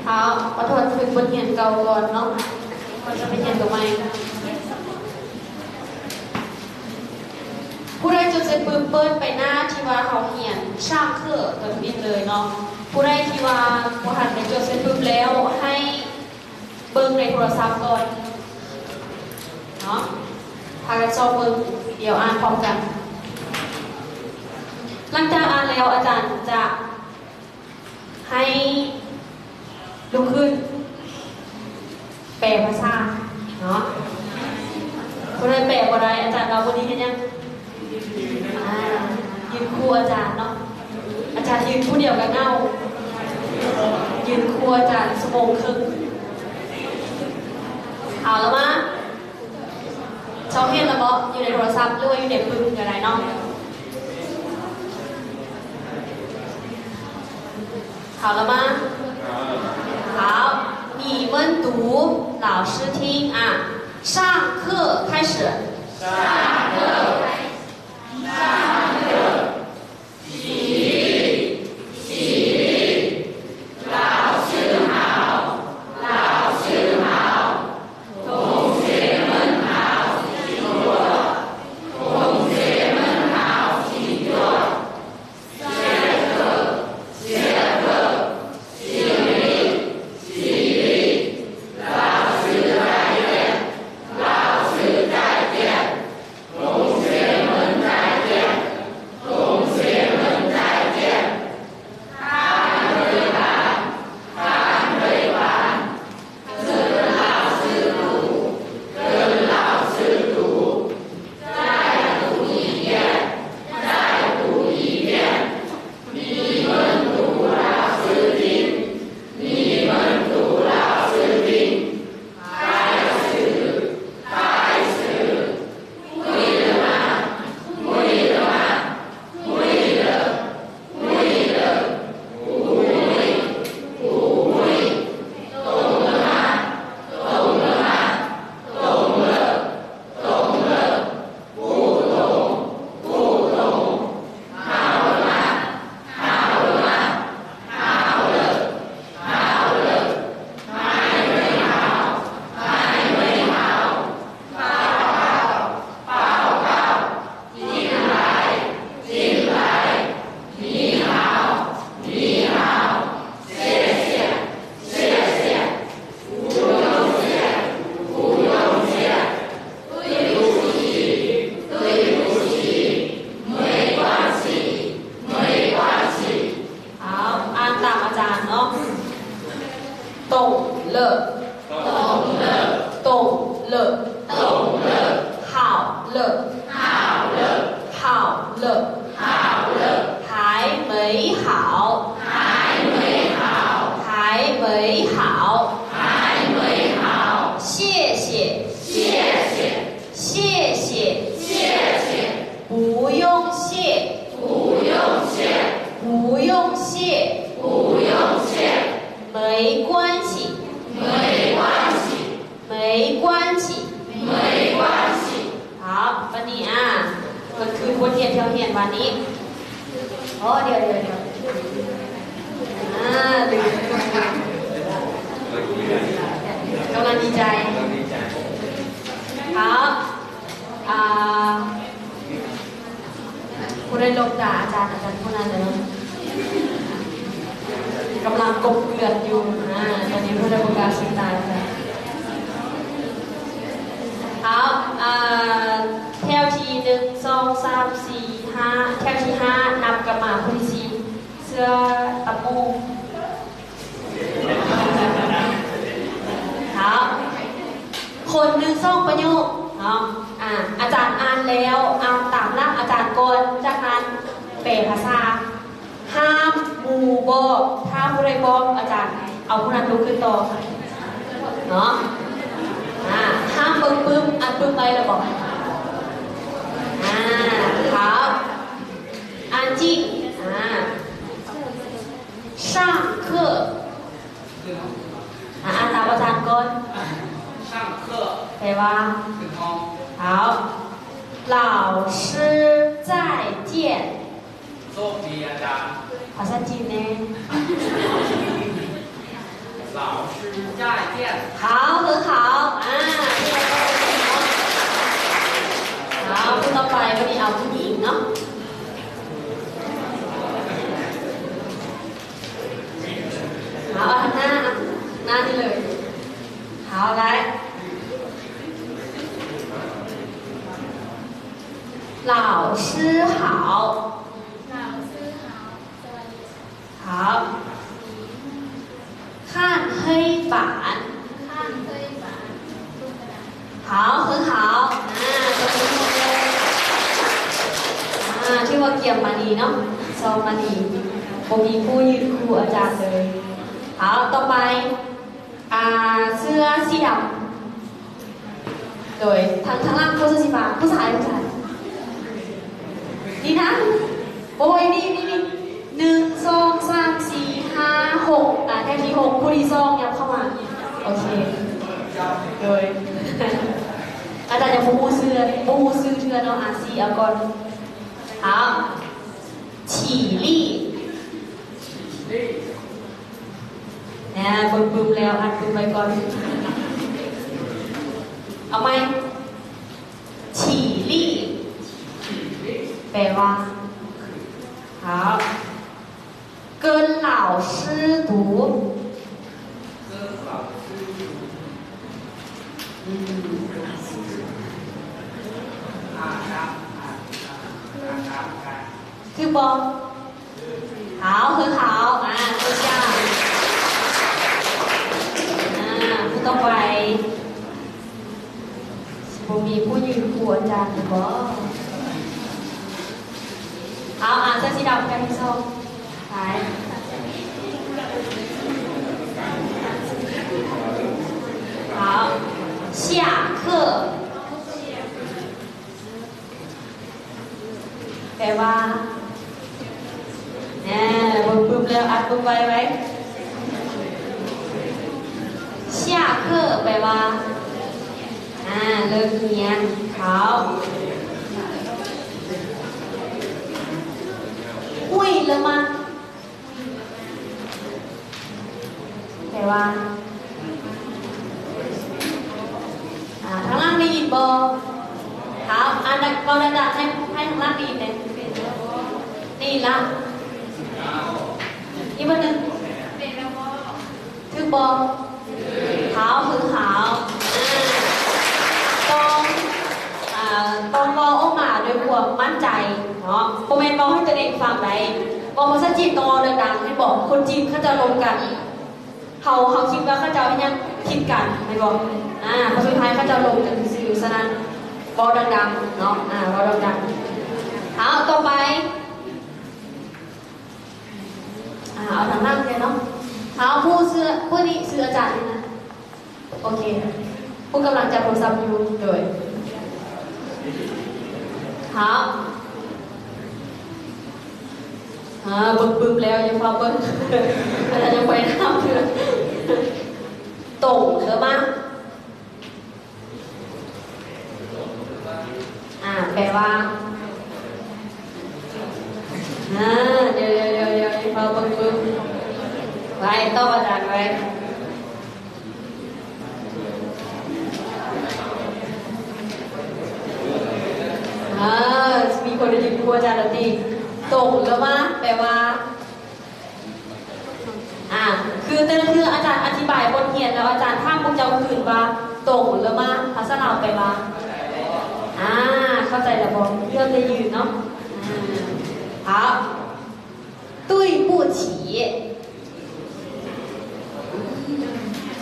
ເອົາ ຂໍໂທດ ຂຶ້ນບົດຮຽນເກົ່າກ່ອນເນາະ ກ່ອນຈະໄປຮຽນຕົວໃໝ່. ຜູ້ໃດຈົດໃສ່ປຶ້ມ ເປີດໄປໜ້າທີ່ວ່າເຮົາຮຽນ 上课 ຕົວນີ້ເລີຍເນາະ. ຜູ້ໃດທີ່ວ່າບໍ່ທັນໄດ້ຈົດໃສ່ປຶ້ມແລ້ວ ໃຫ້ເບິ່ງໃນໂທລະສັບກ່ອນເນາະ. ພາກັນຊອກເບິ່ງ ດຽວອ່ານພ້ອມກັນ. ຫຼັງຈາກອ່ານແລ້ວ ອາຈານຈະ ໃຫ້ລຸກຂຶ້ນແປພາສາເນາະ. ຜູ້ໃດແປບໍ່ໄດ້ ອາຈານວ່າຜູ້ນີ້ເຮັດຫຍັງ? ອ່າ ຢືນຄູ່ອາຈານເນາະ. ອາຈານຢືນຜູ້ດຽວກໍເຫງົາ ຢືນຄູ່ອາຈານຊົ່ວໂມງເຄິ່ງ. ເອົາລະມາ. ຊອກຮຽນລະເບາະ ຢູ່ໃນໂທລະສັບ ຫຼືວ່າຢູ່ໃນປຶ້ມກໍໄດ້ເນາະ. ເຂົ້າລະມາ. 好，你们读老师听啊。上课开始。上课开始。上课。 起立，起立，老师好，老师好，同学们好，请坐，同学们好，请坐。下课，下课，起立，起立，老师再见，老师再见。 同学们再见，同学们再见。看黑板，看黑板，跟老师读，跟老师读，再读一遍，再读一遍。你们读老师听，你们读老师听。开始，开始。 进来，你好，你好，谢谢，谢谢，不用谢，不用谢，对不起，对不起，没关系，没关系。 ເອົາ ອ່ານຕາມອາຈານເນາະ. 动了，动了，动了，动了，好了，好了，好了，好了，还没好，还没好，还没好，还没好，谢谢，谢谢。 谢谢，谢谢，不用谢，不用谢，不用谢，不用谢，没关系，没关系，没关系，没关系。 ເອົາ ບັດນີ້ ອ່າ ເພິ່ນຄືບົດຮຽນທີ່ເຮົາຮຽນວານນີ້. ໂອ້ ດຽວໆໆ ອ່າ ລືມ ກຳລັງດີໃຈ. ເອົາ ອ່າ ຜູ້ໃດຫຼົບຕາອາຈານ ອາຈານຜູ້ນັ້ນເດີ. ກຳລັງກົບເກືອນຢູ່ ອ່າ ຕອນນີ້ບໍ່ໄດ້ປະກາດສິດຕາຍ. ເອົາ ອ່າ ແຖວທີໜຶ່ງ ສອງ ສາມ ສີ່ ຫ້າ ແຖວທີຫ້າ ນັບກັບມາຜູ້ທີສີ່ ເສື້ອຕຳໝູ. ເອົາ ຄົນໜຶ່ງສອງປະໂຫຍກເນາະ. ອາ ອາຈານອ່ານແລ້ວ ອ່ານຕາມຫຼັງອາຈານກ່ອນ ຈາກນັ້ນແປພາສາ. ຫ້າມໝູ່ບອກ ຖ້າຜູ້ໃດບອກອາຈານ ເອົາຜູ້ນັ້ນລຸກຂຶ້ນຕໍ່ເນາະ. ອາ ຫ້າມເບິ່ງປຶ້ມ ອ່ານປຶ້ມໄວ້ແລ້ວບອກ. ອາ ຄຣັບ ອ່ານຈິງ ອາ 上课 ອາ ອ່ານຕາມອາຈານກ່ອນ. 上课 ແປວ່າ ຂຶ້ນຫ້ອງ. ເອົາ 老师再见. ໂຊກດີອາຈານ. ພາສາຈີນແດ່. 老好，很好 ອ່າ 好 ຜູ້ຕໍ່ໄປ ວັນນີ້ເອົາຜູ້ຍິງເນາະ 好 ເອົາທາງໜ້າ ໜ້ານີ້ເລີຍ 好 来 老师好 老师好 สวัสดีค่ะ 好 看黑板 看黑板 ดูกระดาน 好 很好 ອ່າ ຕົບມືໃຫ້ເລີຍ ອ່າ ຖືວ່າກຽມມາດີເນາະ ຊ້ອມມາດີ ບໍ່ມີຜູ້ຢືນຄູ່ອາຈານເລີຍ 好 ຕໍ່ໄປ ອ່າ ເສື້ອສີດຳ ໂດຍ ທາງ ທາງຫຼັງຜູ້ເສື້ອສີຟ້າ ຜູ້ຊາຍ ຜູ້ຊາຍ ນີ້ນະ ໂອ້ຍ ນີ້ ນີ້ ນີ້ ໜຶ່ງ ສອງ ສາມ ສີ່ ຫ້າ ຫົກ ອ່າ ແຖວທີຫົກ ຜູ້ທີສອງ ຫຍັບເຂົ້າມາ ໂອເຄ ໂດຍ ອາຈານຍັງບໍ່ຮູ້ຊື່ ບໍ່ຮູ້ຊື່ເທື່ອເນາະ ອ່າ ຊີ້ເອົາກ່ອນ ເອົາ 起立 ແນ່ ເບິ່ງປຶ້ມແລ້ວ ອ່ານປຶ້ມໄວ້ກ່ອນ ເອົາໃໝ່ 起立 ແປວ່າ 好 跟老师读 ອືມ ຖືກບໍ່? 好 很好 ອ່າ ສຸດຍອດ ອ່າ ຜູ້ຕໍ່ໄປ ຊິບໍ່ມີຜູ້ຢືນຄູ່ອາຈານອີກບໍ່? ເອົາ ອ່າ ເສື້ອສີດຳ ແຖວທີສອງ ໄປ 好 下课 ແປວ່າ ແນ່ ເບິ່ງປຶ້ມແລ້ວ ອ່ານປຶ້ມໄວໆ 下课 ແປວ່າ ອ່າ ເລີກຮຽນ 好 会了吗? ແປວ່າ ອ່າ ທາງຫຼັງໄດ້ຍິນບໍ່? ຖາມ ອ່າ ເວົ້າດັງໆ ໃຫ້ ໃຫ້ທາງຫຼັງໄດ້ຍິນແດ່ ໄດ້ຍິນລະ? ອີກເທື່ອໜຶ່ງ ຖືກບໍ່? 好 很好 ອ່າ ຕ້ອງ ອ່າ ຕ້ອງເວົ້າອອກມາດ້ວຍຄວາມໝັ້ນໃຈເນາະ ບໍ່ແມ່ນເວົ້າໃຫ້ຕົວເອງຟັງໄດ໋ ເວົ້າພາສາຈີນຕ້ອງເວົ້າດັງໆ ເຫັນບໍ່? ຄົນຈີນເຂົາເຈົ້າລົມກັນ ເຮົາ ເຮົາຄິດວ່າເຂົາເຈົ້າເຮັດຫຍັງຜິດກັນ ແມ່ນບໍ່? ອ່າ ເພາະສຸດທ້າຍເຂົາເຈົ້າລົມກັນຊື່ໆ ສະນັ້ນເວົ້າດັງໆ ເນາະ ອ່າ ເວົ້າດັງໆ ເອົາ ຕໍ່ໄປ ອ່າ ເອົາທາງຫຼັງເລີຍເນາະ ເອົາ ຜູ້ຊື່ ຜູ້ນີ້ຊື່ອາຈານນີ້ນະ ໂອເຄ ຜູ້ກຳລັງຈັບໂທລະສັບຢູ່ ໂດຍ ເອົາ ອ່າ ເບິ່ງປຶ້ມແລ້ວ ຢ່າຟ້າວເບິ່ງ ອາຈານຍັງບໍ່ໄດ້ຖາມເທື່ອ ตรง了吗? ອ່າ ແປວ່າ ອ່າ ດຽວໆໆໆ ເຝົ້າເບິ່ງປຶ້ມ ໄວ້ ຕອບອາຈານໄວ້ ເອີ ມີຄົນໄດ້ຍິນຄູອາຈານແລ້ວຕິ ตรง了吗? ແປວ່າ ອ່າ ຄືແຕ່ລະເທື່ອອາຈານອະທິບາຍບົດຮຽນແລ້ວ ອາຈານຖາມພວກເຈົ້າຄືນວ່າ ตรง了吗? ພາສາລາວແປວ່າ ອ່າ ເຂົ້າໃຈແລ້ວບໍ່? ເລີ່ມໄດ້ຢືນເນາະ ອ່າ 对不起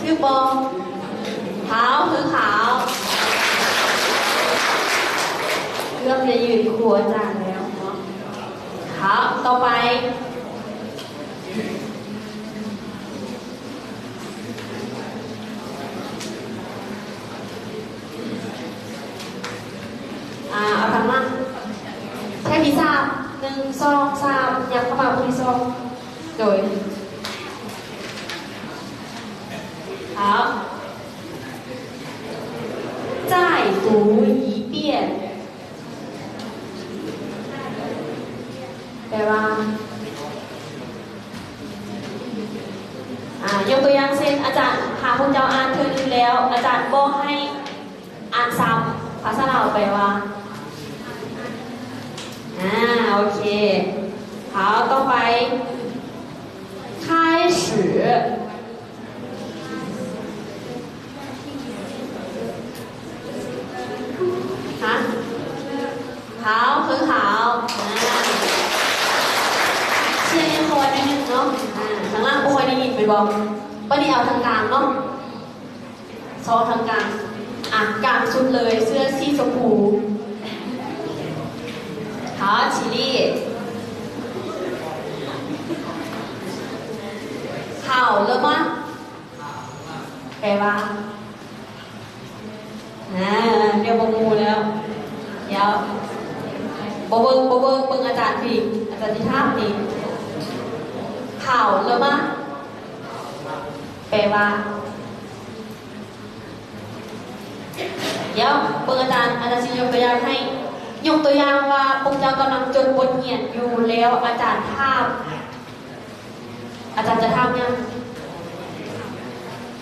ຖືກບໍ່? 好 ຄື 好 ເລີ່ມໄດ້ຢືນຄູອາຈານແລ້ວເນາະ 好 ຕໍ່ໄປ ອ່າ ເອົາທາງຫຼັງ ແຖວທີສາມ ໜຶ່ງ ສອງ ສາມ ຫຍັບເຂົ້າມາຜູ້ທີສອງ ໂດຍ 好 再读一遍 ແປວ່າ ອ່າ ຍົກ ຕົວຢ່າງເຊັ່ນ ອາຈານໃຫ້ພວກເຈົ້າອ່ານເທື່ອໜຶ່ງແລ້ວ ອາຈານບອກໃຫ້ອ່ານຊ້ຳ ພາສາລາວແປວ່າ ອາ ໂອເຄ ເອົາ ຕໍ່ໄປ 开始 ຮະ ເຮົາ ຄືເຮົາ ອາ ສຽງຍັງຄ່ອຍໜ້ອຍໜຶ່ງເນາະ ອາ ທາງຫຼັງບໍ່ຄ່ອຍໄດ້ຍິນແມ່ນບໍ່? ບັດນີ້ເອົາທາງກາງເນາະ ຊອກທາງກາງ ອາ ກາງສຸດເລີຍ ເສື້ອສີຊົມພູ ເຮົາ ຊີລີ 好了吗 ແປວ່າ ອາ ດຽວບໍ່ໝູ່ແລ້ວ ດຽວ ບໍ່ເບິ່ງ ບໍ່ເບິ່ງ ເບິ່ງອາຈານພີ້ ອາຈານຊິຖາມເອງ 好了吗 ແປວ່າ ດຽວ ເບິ່ງອາຈານ ອາຈານຊິຍົກຕົວຢ່າງໃຫ້ ຍົກຕົວຢ່າງວ່າ ພວກເຈົ້າກຳລັງຈົດບົດຮຽນຢູ່ ແລ້ວອາຈານຖາມ ອາຈານຈະຖາມຫຍັງ?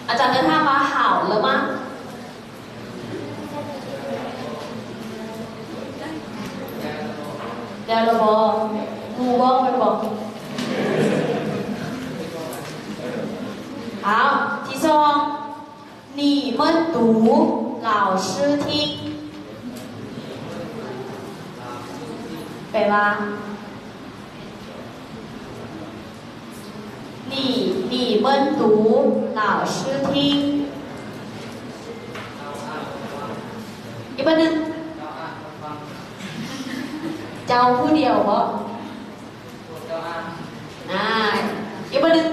ອາຈານຈະຖາມວ່າ 好了吗 ແລ້ວລະບໍ? ໝູ່ບອກແມ່ນບໍ່? ເອົາ ທີສອງ 你们读老师听 ແປວ່າ 你 你们读老师听 ອີກບາດໜຶ່ງ ເຈົ້າຜູ້ດຽວບໍ? ອາ ອີກບາດໜຶ່ງ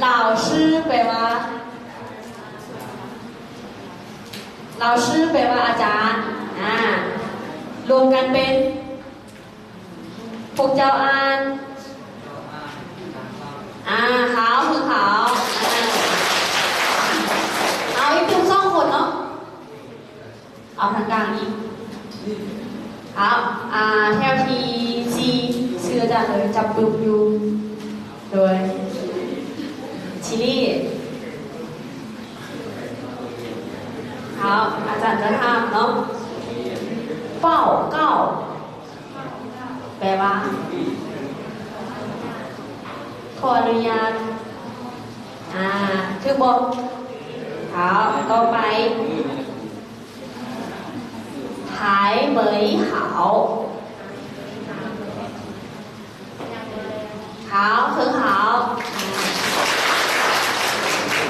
老师 ແປວ່າ 老师 ແປວ່າອາຈານ ອາ ລວມກັນເປັນ ພວກເຈົ້າອ່ານ ອາ ເຮົາ ຄືເຮົາ ອາ ເອົາອີກເປັນສອງຄົນເນາະ ເອົາທາງກາງອີກ ເອົາ ອາ ແຖວທີສີ່ ຊື່ອາຈານເລີຍ ຈັບປຶບຢູ່ ໂດຍ ຊີລີ ເອົາ ອາຈານຈະຖາມເນາະ 报告 ແປວ່າ ຂໍອະນຸຍາດ ອາ ຖືກບໍ່? ເອົາ ຕໍ່ໄປ 还没好 好 ຄື 好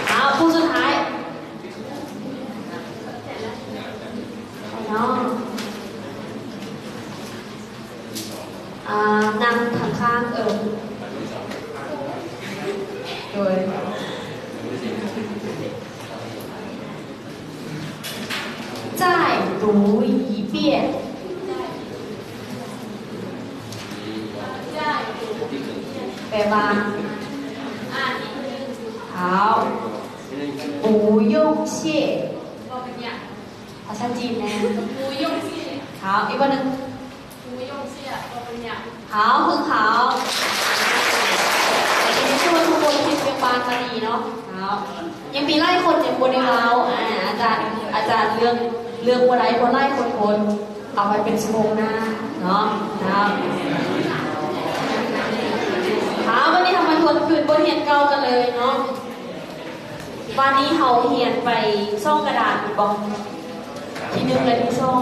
好 ຜູ້ສຸດທ້າຍ ໃຜເນາະ? ອ່າ ນັ່ງທາງຂ້າງ ເອີ ໂດຍ 再读一遍 ແປວ່າ 好 不用谢 ພາສາຈີນແນ່ 好 ອີກບາດໜຶ່ງ 好 ຄືເຮົາ ທີ່ມາຊ່ວຍທຸກຄົນເຮັດວຽກບ້ານມາດີເນາະ ເຮົາ ຍັງມີຫຼາຍຄົນຍັງບໍ່ໄດ້ເວົ້າ ອາ ອາຈານ ອາຈານເລືອກ ເລືອກບໍ່ໄດ້ ເພາະຫຼາຍຄົນ ເອົາໄວ້ເປັນຊົ່ວໂມງໜ້າເນາະ ເຮົາ ເຮົາ ວັນນີ້ເຮົາມາທວນຄືນບົດຮຽນເກົ່າກັນເລີຍເນາະ ວັນນີ້ເຮົາຮຽນໄປສອງກະດານແມ່ນບໍ່? ທີໜຶ່ງ ແລະ ທີສອງ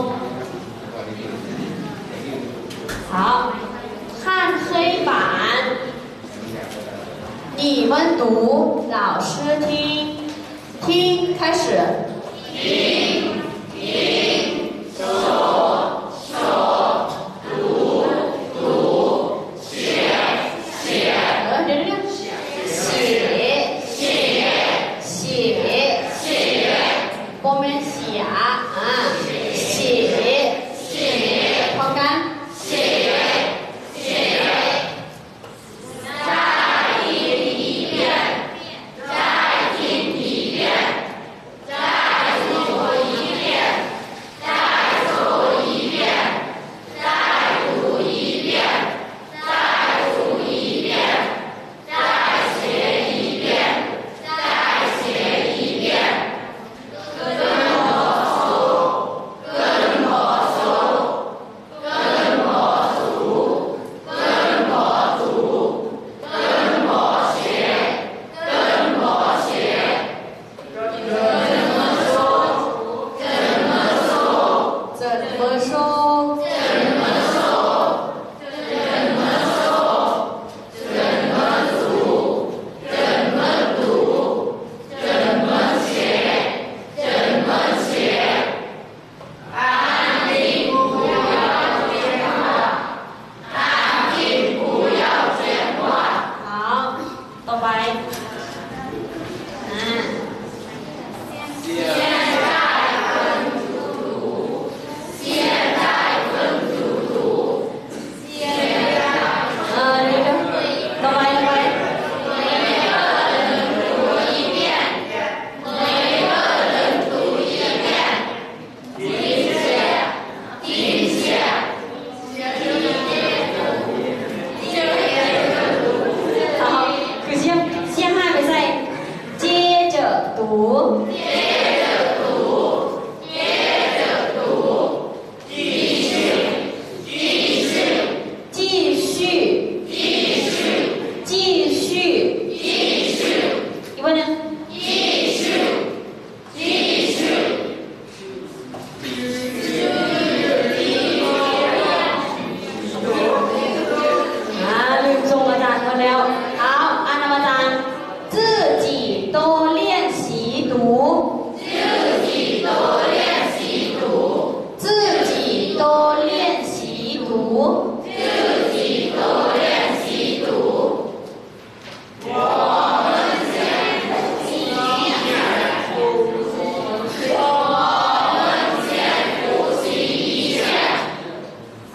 好 看黑板 你们读老师听 听 开始 听 听 说 说 读 读 写 写 ເອີ ດຽວໆ 写 写 写 ບໍ່ແມ່ນເສຍ ອາ 写 写 ພ້ອມກັນ 写 写 再听一遍 再听一遍 再读一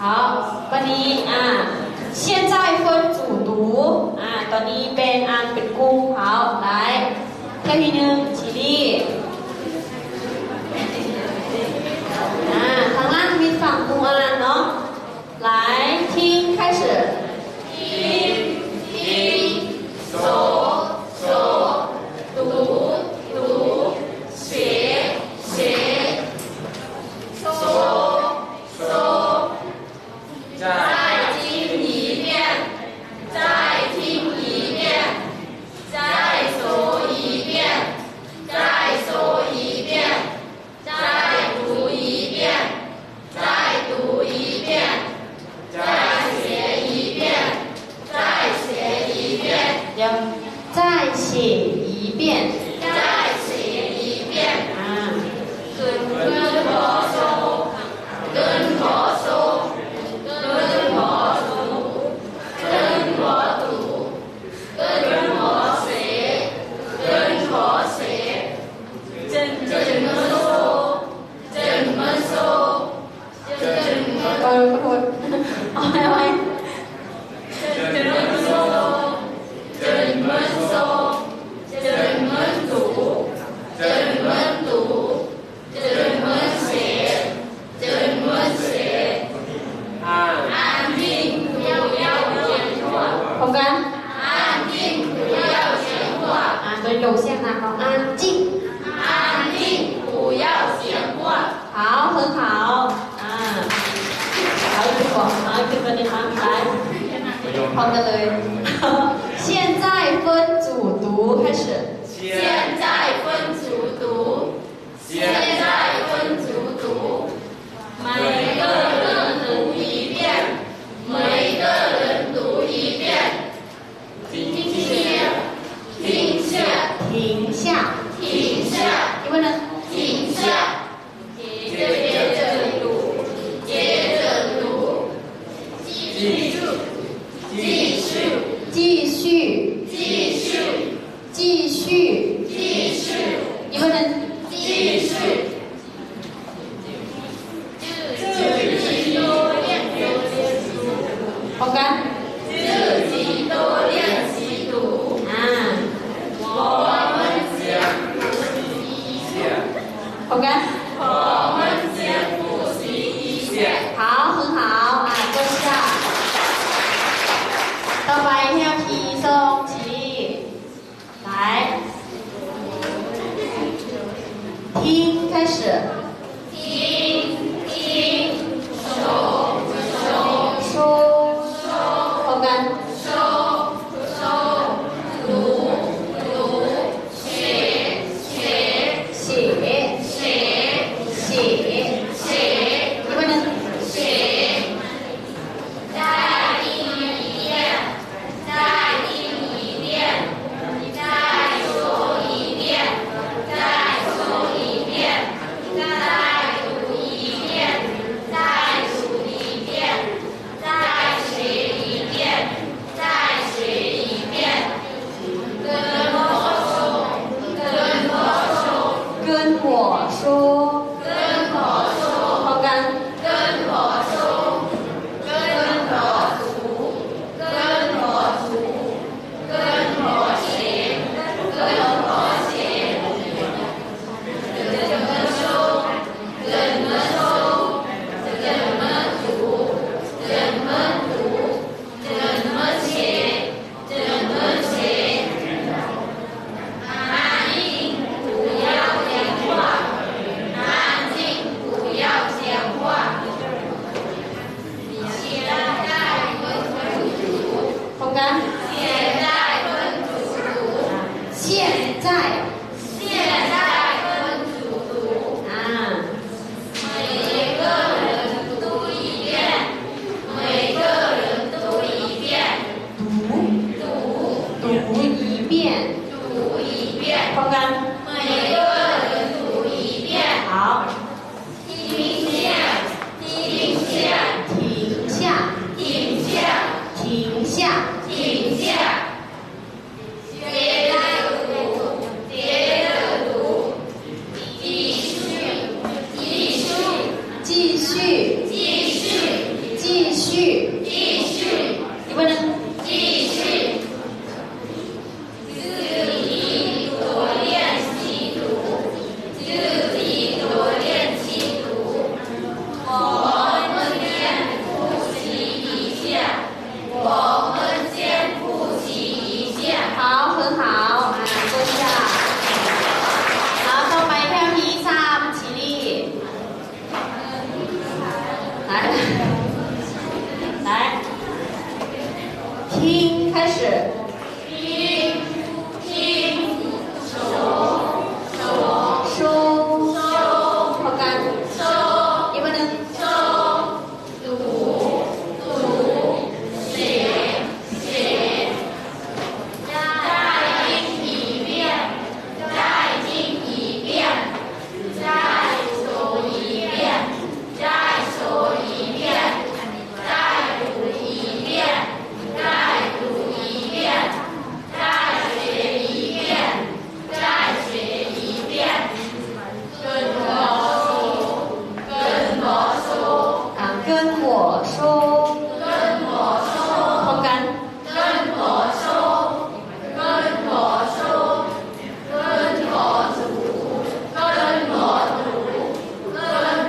好，บัดนี้ อ่า 现在分组读 อ่า ตอนนี้แบ่งอ่านเป็นกลุ่ม 好 来 เทื่อที่หนึ่ง 起立 อ่า ทางด้านมีฝั่งกลุ่มอ่านเนาะ 来 听 开始 听听说说读读写写说说 再听一遍，再听一遍，再说一遍，再说一遍，再读一遍，再读一遍，再写一遍，再写一遍。再写一遍。再写一遍。啊。跟我说，跟我说，跟我读，跟我读，跟我写，跟我写。真正说，真正说。 เออ ขอโทษ เอาใหม่ เอาใหม่ พร้อมกัน 安静，不要讲话。啊，所以有限呐，好，安静。安静，不要讲话。 好，很好。啊，好，一个，好，一个，来，พร้อมกันเลย。现在分组读，开始。现在分组读，现在分组读，每个人读一遍，每个人读一遍。 停下，停下，停下，停下，停下，一个人，停下，接着读，接着读，继续，继续，继续，继续，继续，继续，一个人，继续。 พร้อมกัน 自己多练习读。啊。我们先复习一下。พร้อมกัน 我们先复习一下。好，很好。啊，坐下。ต่อไป แถวที่สอง 起立。 来，听，开始。听，听，说，说，说，续，继续，一个人，继续。自己多练习读，自己多练习读。我们先复习一下，我们先复习一下。好，很好，啊，坐下。好，ต่อไปแถวที่สาม ทีนี้ 来，来，听，开始。听，听，收，收，收，收，好，干，收，一个人，收，读，读，写，写，再听一遍，再听一遍。 再说一遍，再说一遍，再读一遍，再读一遍，再写一遍，再写一遍。跟我说，跟我说。啊，跟我说。跟我说。พร้อมกัน。 跟我说，跟我说，跟我读，跟我读，跟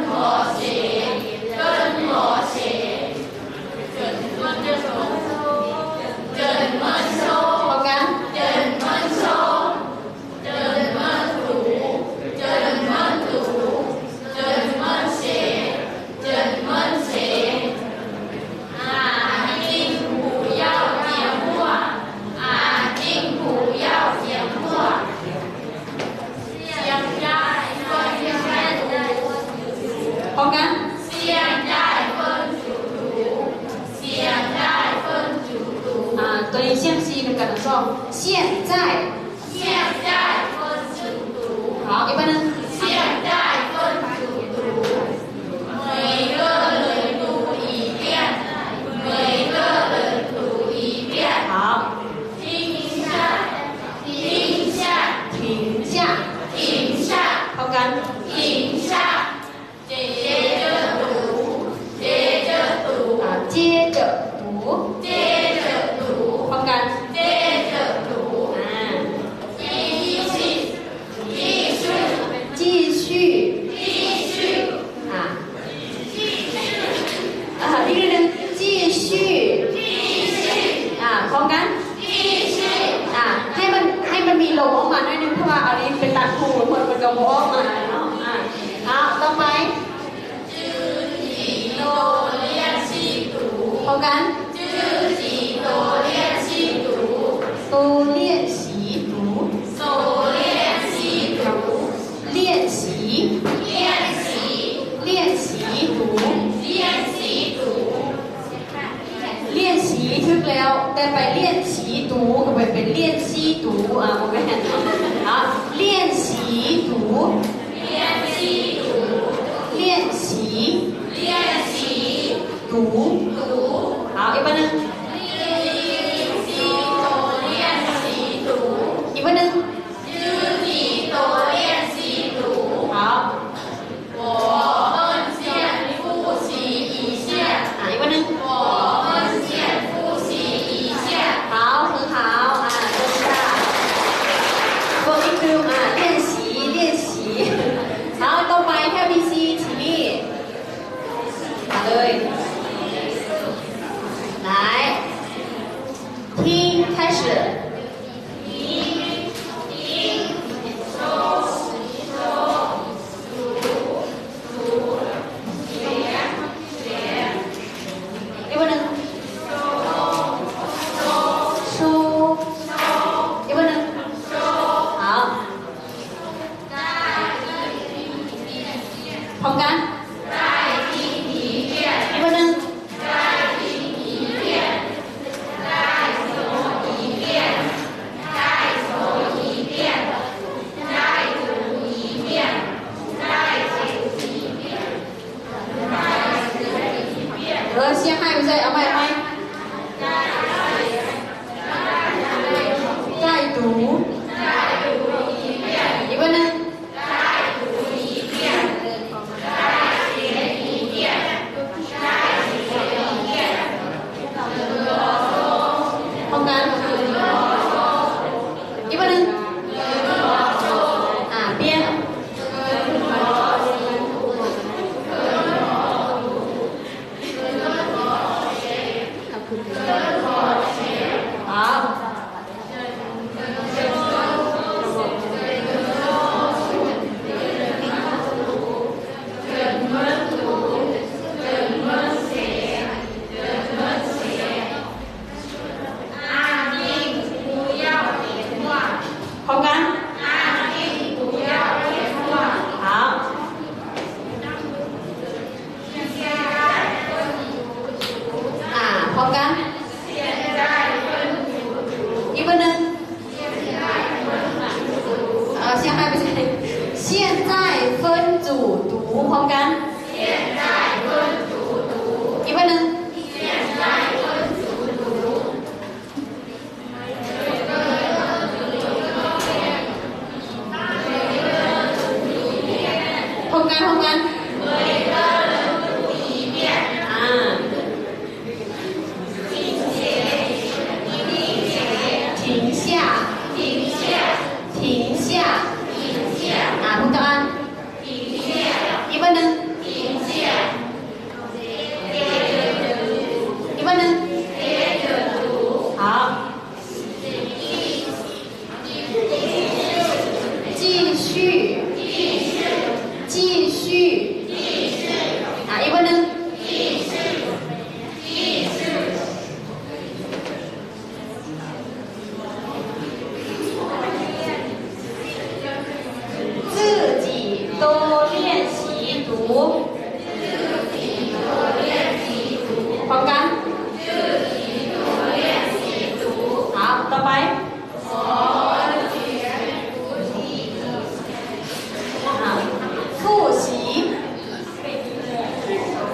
我写，跟我写。跟我说，跟我说，跟我说。 跟我读，跟我读，跟我写，跟我写。眼睛不要讲话，眼睛不要讲话。现在分组读。 พร้อมกัน。现在分组读，现在分组读。 อ่า ตัวนี้เสียงสี่เหมือนกันนะ สอง 现在。 现在分组读。好，一个人。现在分组读。每个人读一遍，每个人读一遍。好。停下，停下，停下，停下。 พร้อมกัน。停下。 接着读，接着读。啊，接着读。接着读。 พร้อมกัน。接着读。 อ่า 继续，继续，继续。 继续。 อ่า อ่า อีกนิดนึง 继续。 继续。 อ่า พร้อมกัน 继续。 อ่า ให้มัน ให้มันมีลมออกมาหน่อยนึง เพราะว่าเอาลิ้นไปตัดหู มัน มันก็บ่ออกมาเนาะ อ่า เอา ต่อไป 自己多练习读。 พร้อมกัน 自己多练习读。 多练习读。 多练习读。 练习。 练习。 练习读。 练习读。 练习 ถูกแล้ว แต่ไป练习读 ก็ไปเป็น练习读 อ่า บ่แม่น อ่า 练习读。 练习读。 练习。 练习。 读。 读。 好，อีกบาດໜຶ່ງ 自己多练习读。 อีกบາດໜຶ່ງ 自己多练习读。 好。 我们先复习一下。 อ่า อีกบาດໜຶ່ງ 我们先复习一下。 好，很好。 อ่า 坐下。 พวกนี้คือ อ่า 练习 练习。 好，ต่อไปแถวที่สี่ ทีนี้ มาเลย พร้อมกัน 好 ต่อไป 复习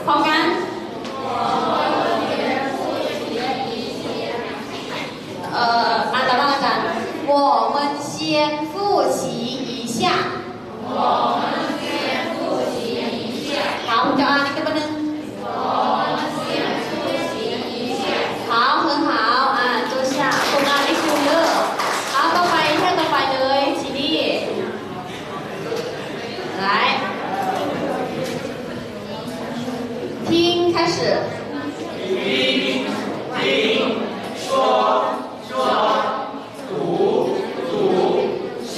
พร้อมกัน เอ่อ อ่านตามหลังอาจารย์ 我们先复习一下 好 เจ้าอ่านอีกเทื่อหนึ่ง 好 很好 อ่า 坐下 พวกเราได้คุยเด้อ 好 ต่อไป แถวต่อไปเลย ทีนี้ 来 听 开始 听 听 说 说 读 读 写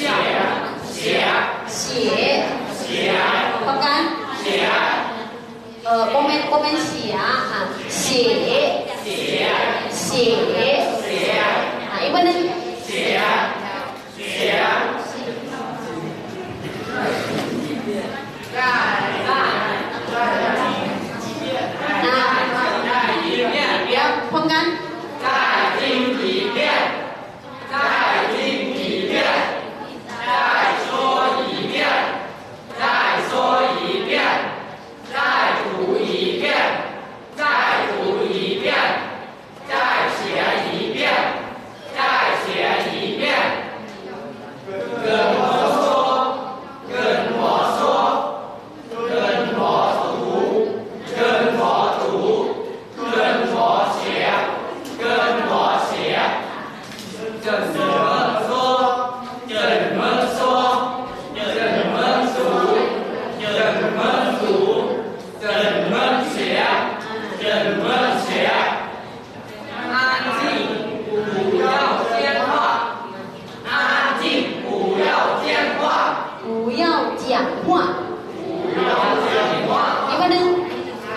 写 写 写 พร้อมกัน 写 เอ่อ บ่แม่น บ่แม่น 写 อ่ะ 写 写 写 写 อ่ะ อีกเทื่อหนึ่ง 写 写 再 再 再听一遍 再听一遍 พร้อมกัน 再听一遍 再听一遍 再说一遍 再说一遍 再读一遍 再读一遍 再写一遍 再写一遍 跟我说 跟我说 跟我读 跟我读 跟我写 跟我写 怎么说 怎么说 怎么读 怎么读 怎么写 怎么写 安静，不要讲话。安静，不要讲话。不要讲话。不要讲话。一个呢？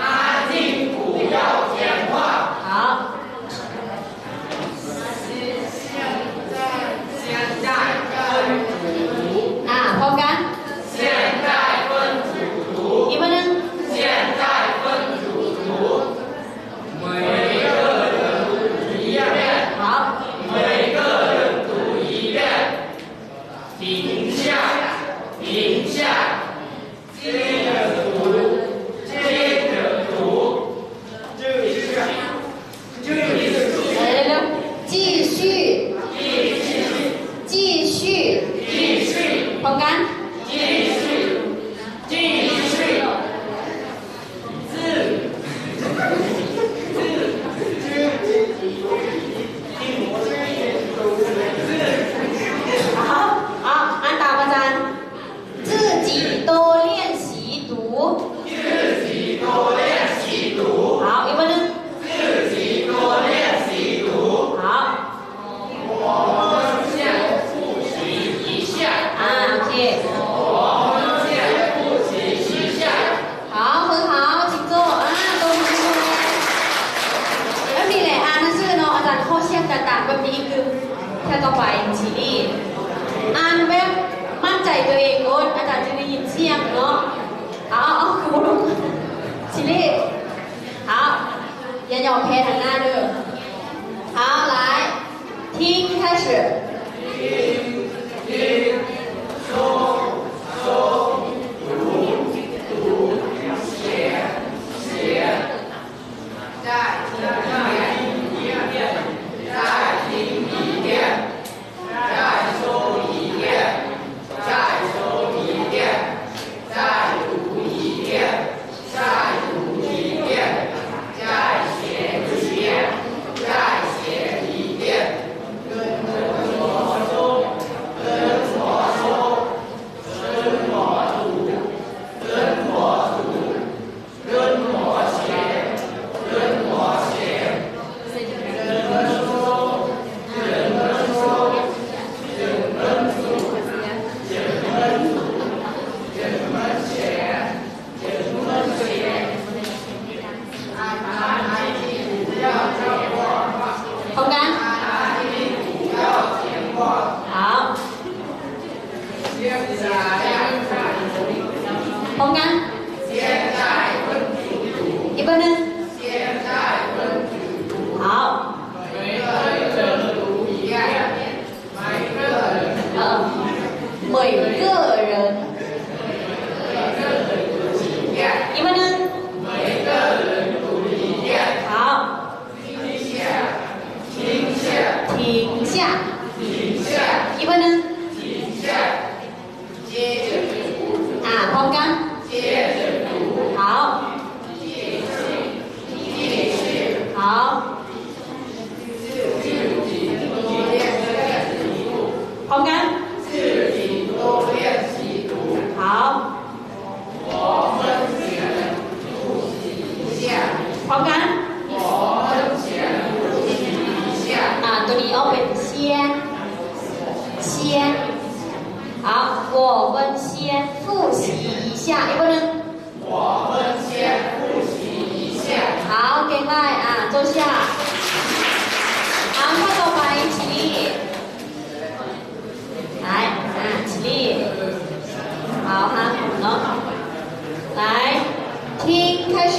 安静，不要讲话。好。现在，现在分组读。啊，พร้อมกัน。现在分组读。一个呢？现在分组读。 每个人读一遍。好。每个人读一遍。停下，停下。接着读，接着读。继续，继续。继续。继续。继续。พร้อมกัน。继续。继续。 好，好，อ่านตามอาจารย์。自己多练习读。自己多练习读。好，อีกเทื่อหนึ่ง。自己多练习读。好。 我们先复习一下。啊，OK。我们先复习一下。好，很好，请坐。啊，ตบมือให้ แบบนี้แหละ อ่านหนังสือเนาะ อาจารย์ขอเสียงดังๆ แบบนี้คือ แถวต่อไป ทีนี้ อ่านแบบมั่นใจตัวเองโลด อาจารย์จะได้ยินเสียงเนาะ เอา เอา เอา คือบ่ลง ทีนี้ 好。 อย่ายอมแพ้ทางหน้าเด้อ 好，来，听，开始。听，听，说，说，读，读，写，写。再听一遍，再听一遍。 再说一遍，再说一遍，再读一遍，再读一遍，再写一遍，再写一遍。跟我说， ອອກເປັນ เซียน เซียນ 好，我们先复习一下 ອີກບາດໜຶ່ງ 我们先复习一下 好 ເກັ່ງຫຼາຍ ອ່າ 坐下 好 ຂໍ້ຕໍ່ໄປ ທີນີ້ 来 ອ່າ ທີນີ້ 好 ຫາເນາະ 来 听 开始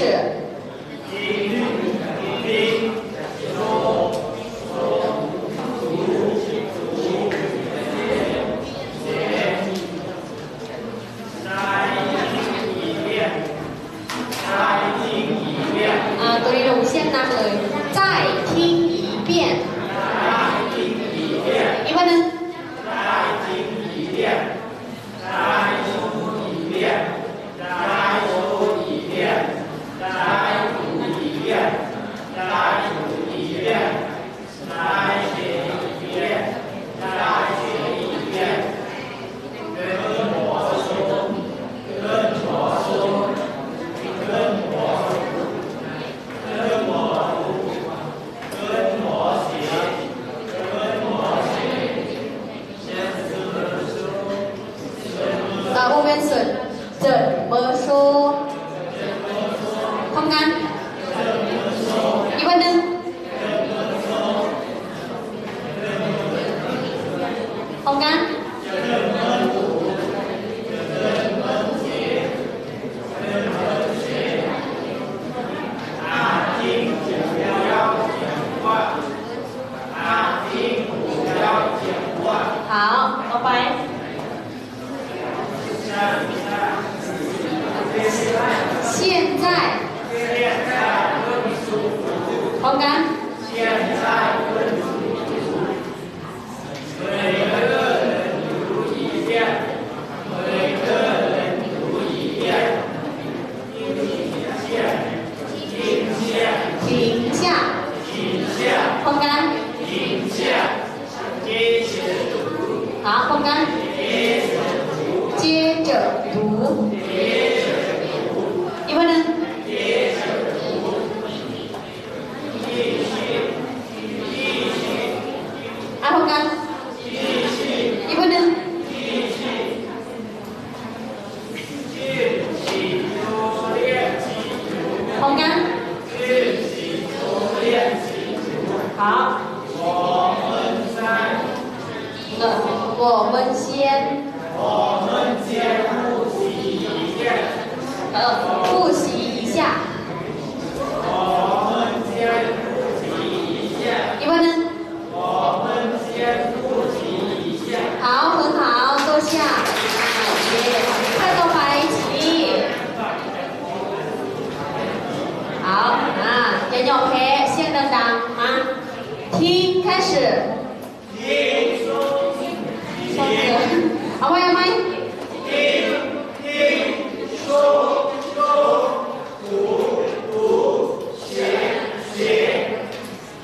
ອ່າ ຕົວນີ້ລົງສຽງໜັກເລີຍ 再听一遍 ອີກບາດໜຶ່ງ 大部分是怎么说 ພ້ອມກັນ ອີກບາດໜຶ່ງ ພ້ອມກັນ 好 ຕໍ່ໄປ 现在 ພ້ອມກັນ 停下 ພ້ອມກັນ 好 ພ້ອມກັນ 接着读 ອີກບາດໜຶ່ງ ອ່ານພ້ອມກັນ ອີກບາດໜຶ່ງ ພ້ອມກັນ 好 我们先 เอ่อ 复习一下 ອີກບາດໜຶ່ງ 好 ເພິ່ນ 好 坐下 ໂອເຄ ຂັ້ນຕໍ່ໄປ ທີນີ້ 好 ອ່າ ຢ່າຍອມແພ້ ສຽງດັງໆ ມາ 听 开始 เอาใหม่ เอาใหม่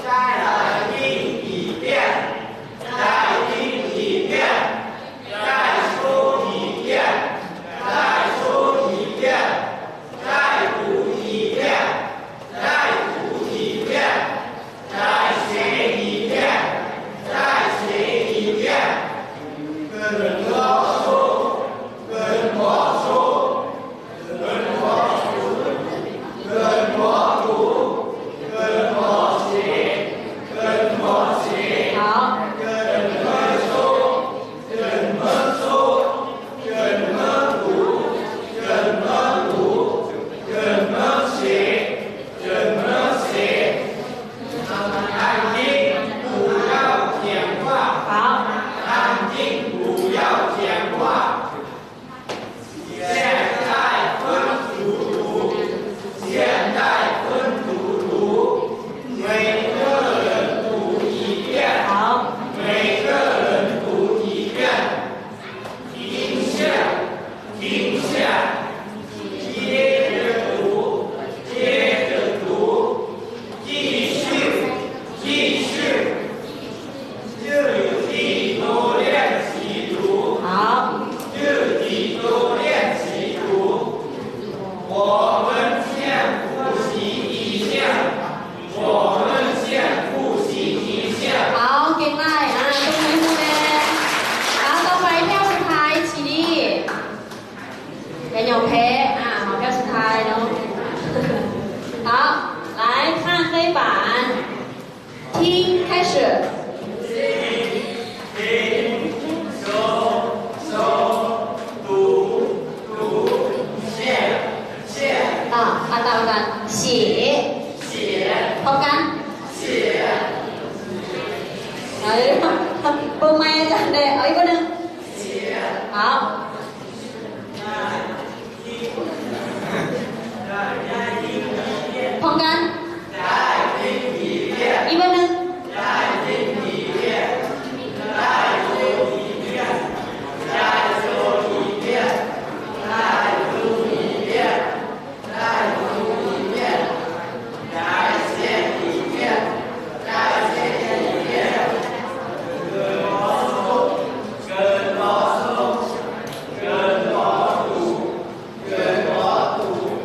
再听一遍，再听一遍，再说一遍，再说一遍，再读一遍，再读一遍，再写一遍，再写一听，开始。啊，啊，等一下，写。写。好，干。写。啊，对，对，对，不，麦子，对，哦，一个呢？写。好。 ພ້ອມກັນ ອີກເທື່ອໜຶ່ງ.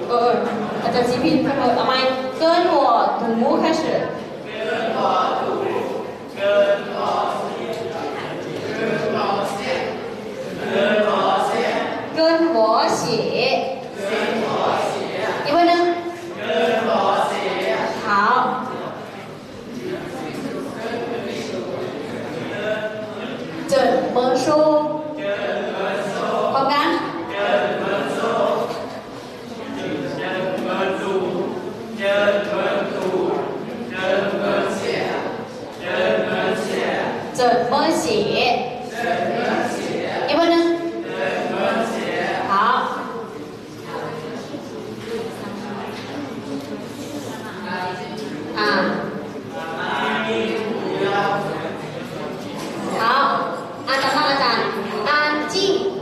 ເອີ ອາຈານສີພິນ ເອົາໃໝ່ 跟我读 开始。跟我写。อีกเทื่อหนึ่ง. 好。 怎么说？ พร้อมกัน 怎么写？ อีกเทื่อหนึ่ง. 好。 อ่า 好 อ่านตามอาจารย์ 安静，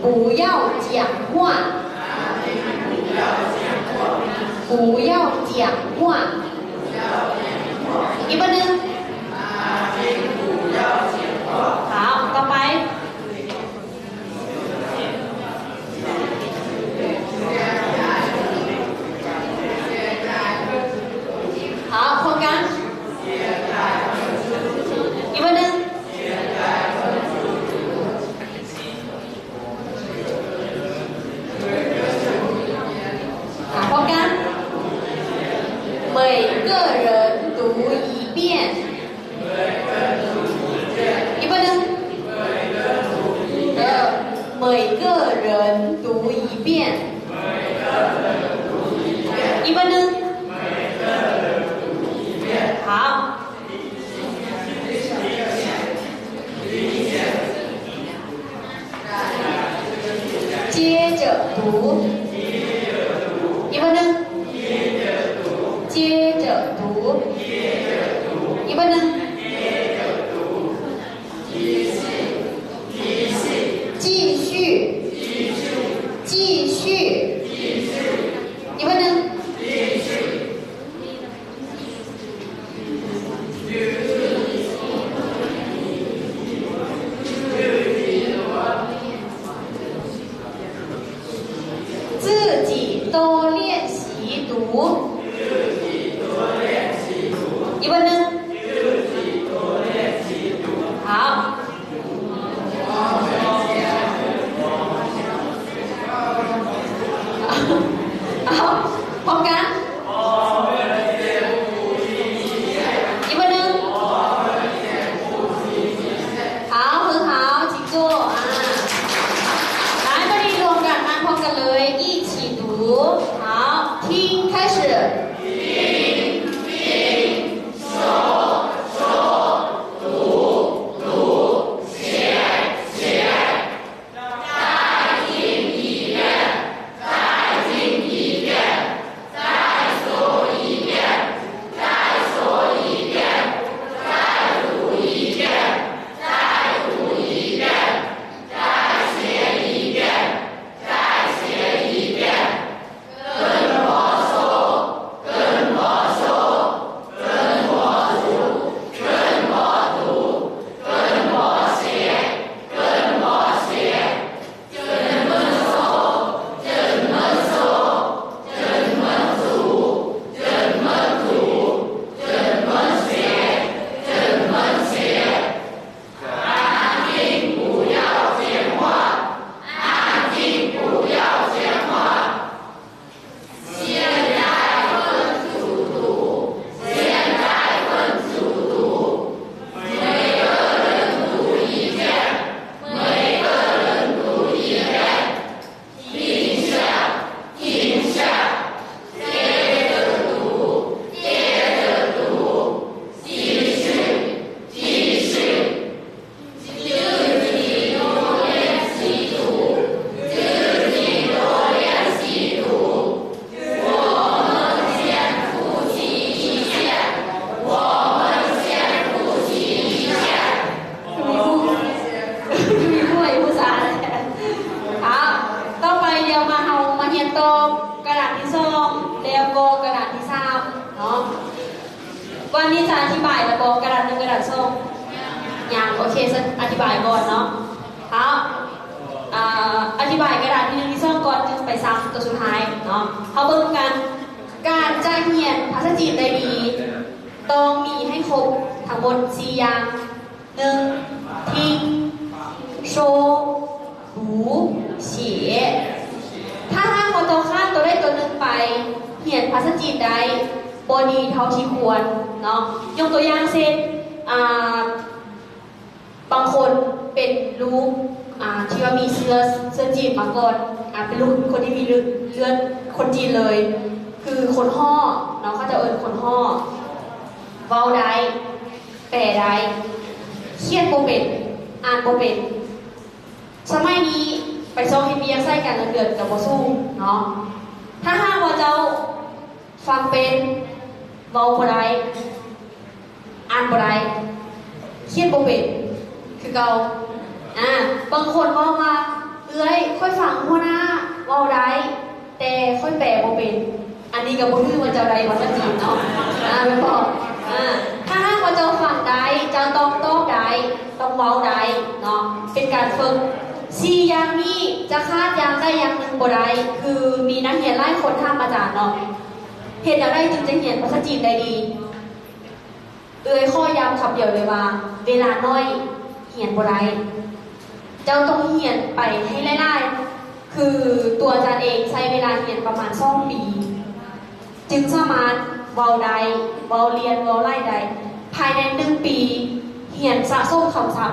不要讲话。不要讲话。 อีกเทื่อหนึ่ง. 好 ต่อไป. 好，พร้อมกัน อีกเทื่อหนึ่ง. อ่า พร้อมกัน 每个人读一遍。 อีกเทื่อหนึ่ง. เออ 每个人读一遍。 อีกเทื่อหนึ่ง. 好。 接着读。 อีกเทื่อหนึ่ง. 接着读。 อีกเทื่อหนึ่ง. 继续。 继续。 อีกเทื่อหนึ่ง. ເຄ ອະທິບາຍກ່ອນເນາະ. ເອົາ ອາ ອະທິບາຍກະດານທີໜຶ່ງ ທີສອງ ກ່ອນ ຈຶ່ງໄປຊ້ຳຕົວສຸດທ້າຍເນາະ. ເຮົາເບິ່ງນຳກັນ ການຈະຮຽນພາສາຈີນໄດ້ດີ ຕ້ອງມີໃຫ້ຄົບທັງໝົດສີ່ຢ່າງ. ໜຶ່ງ 听, 说, 读, 写. ຖ້າຫາກວ່າເຈົ້າຂາດຕົວໃດຕົວໜຶ່ງໄປ, ຮຽນພາສາຈີນໄດ້ບໍ່ດີເທົ່າທີ່ຄວນເນາະ. ຍົກຕົວຢ່າງເຊັ່ນ ອາ ບາງຄົນເປັນລູກ ອາ ທີ່ວ່າມີເຊື້ອ ເຊື້ອຈີນມາກ່ອນ ອາ ເປັນລູກຄົນທີ່ມີເລືອດ ເລືອດຄົນຈີນເລີຍ ຄືຄົນຫໍ້ເນາະ ເຂົາເຈົ້າເອີ້ນຄົນຫໍ້. ເວົ້າໄດ້ ແປໄດ້ ຂຽນບໍ່ເປັນ ອ່ານບໍ່ເປັນ. ສະໄໝນີ້ໄປຊອກເຮັດວຽກໃສ່ການເງິນເດືອນກະບໍ່ສູງເນາະ. ຖ້າຫາກວ່າເຈົ້າ ຟັງເປັນ ເວົ້າບໍ່ໄດ້ ອ່ານບໍ່ໄດ້ ຂຽນບໍ່ເປັນຄືເກົ່າ. ອາ ບາງຄົນເວົ້າວ່າ ເອື້ອຍ ຂ້ອຍຟັງຫົວໜ້າເວົ້າໄດ້ ແຕ່ຂ້ອຍແປບໍ່ເປັນ. ອັນນີ້ກະບໍ່ຖືວ່າເຈົ້າໄດ້ພາສາຈີນເນາະ ອາ ແມ່ນບໍ່? ອາ ຖ້າຫາກວ່າເຈົ້າຟັງໄດ້ ເຈົ້າຕ້ອງຕອບໄດ້ ຕ້ອງເວົ້າໄດ້ເນາະ ເປັນການຝຶກ. ສີ່ຢ່າງນີ້ຈະຂາດຢ່າງໃດຢ່າງໜຶ່ງບໍ່ໄດ້ ຄືມີນັກຮຽນຫຼາຍຄົນຖາມອາຈານເນາະ ເຮັດແນວໃດຈຶ່ງຈະຮຽນພາສາຈີນໄດ້ດີ? ເອື້ອຍຂໍຢ້ຳຄຳດຽວເລີຍວ່າ ເວລາໜ້ອຍຮຽນບໍ່ໄດ້ ເຈົ້າຕ້ອງຮຽນໄປໃຫ້ຫຼາຍໆ. ຄືຕົວອາຈານເອງໃຊ້ເວລາຮຽນປະມານສອງປີ ຈຶ່ງສາມາດເວົ້າໄດ້ ເວົ້າລຽນເວົ້າໄຫຼໄດ້. ພາຍໃນໜຶ່ງປີ ຮຽນສະສົມຄຳສັບ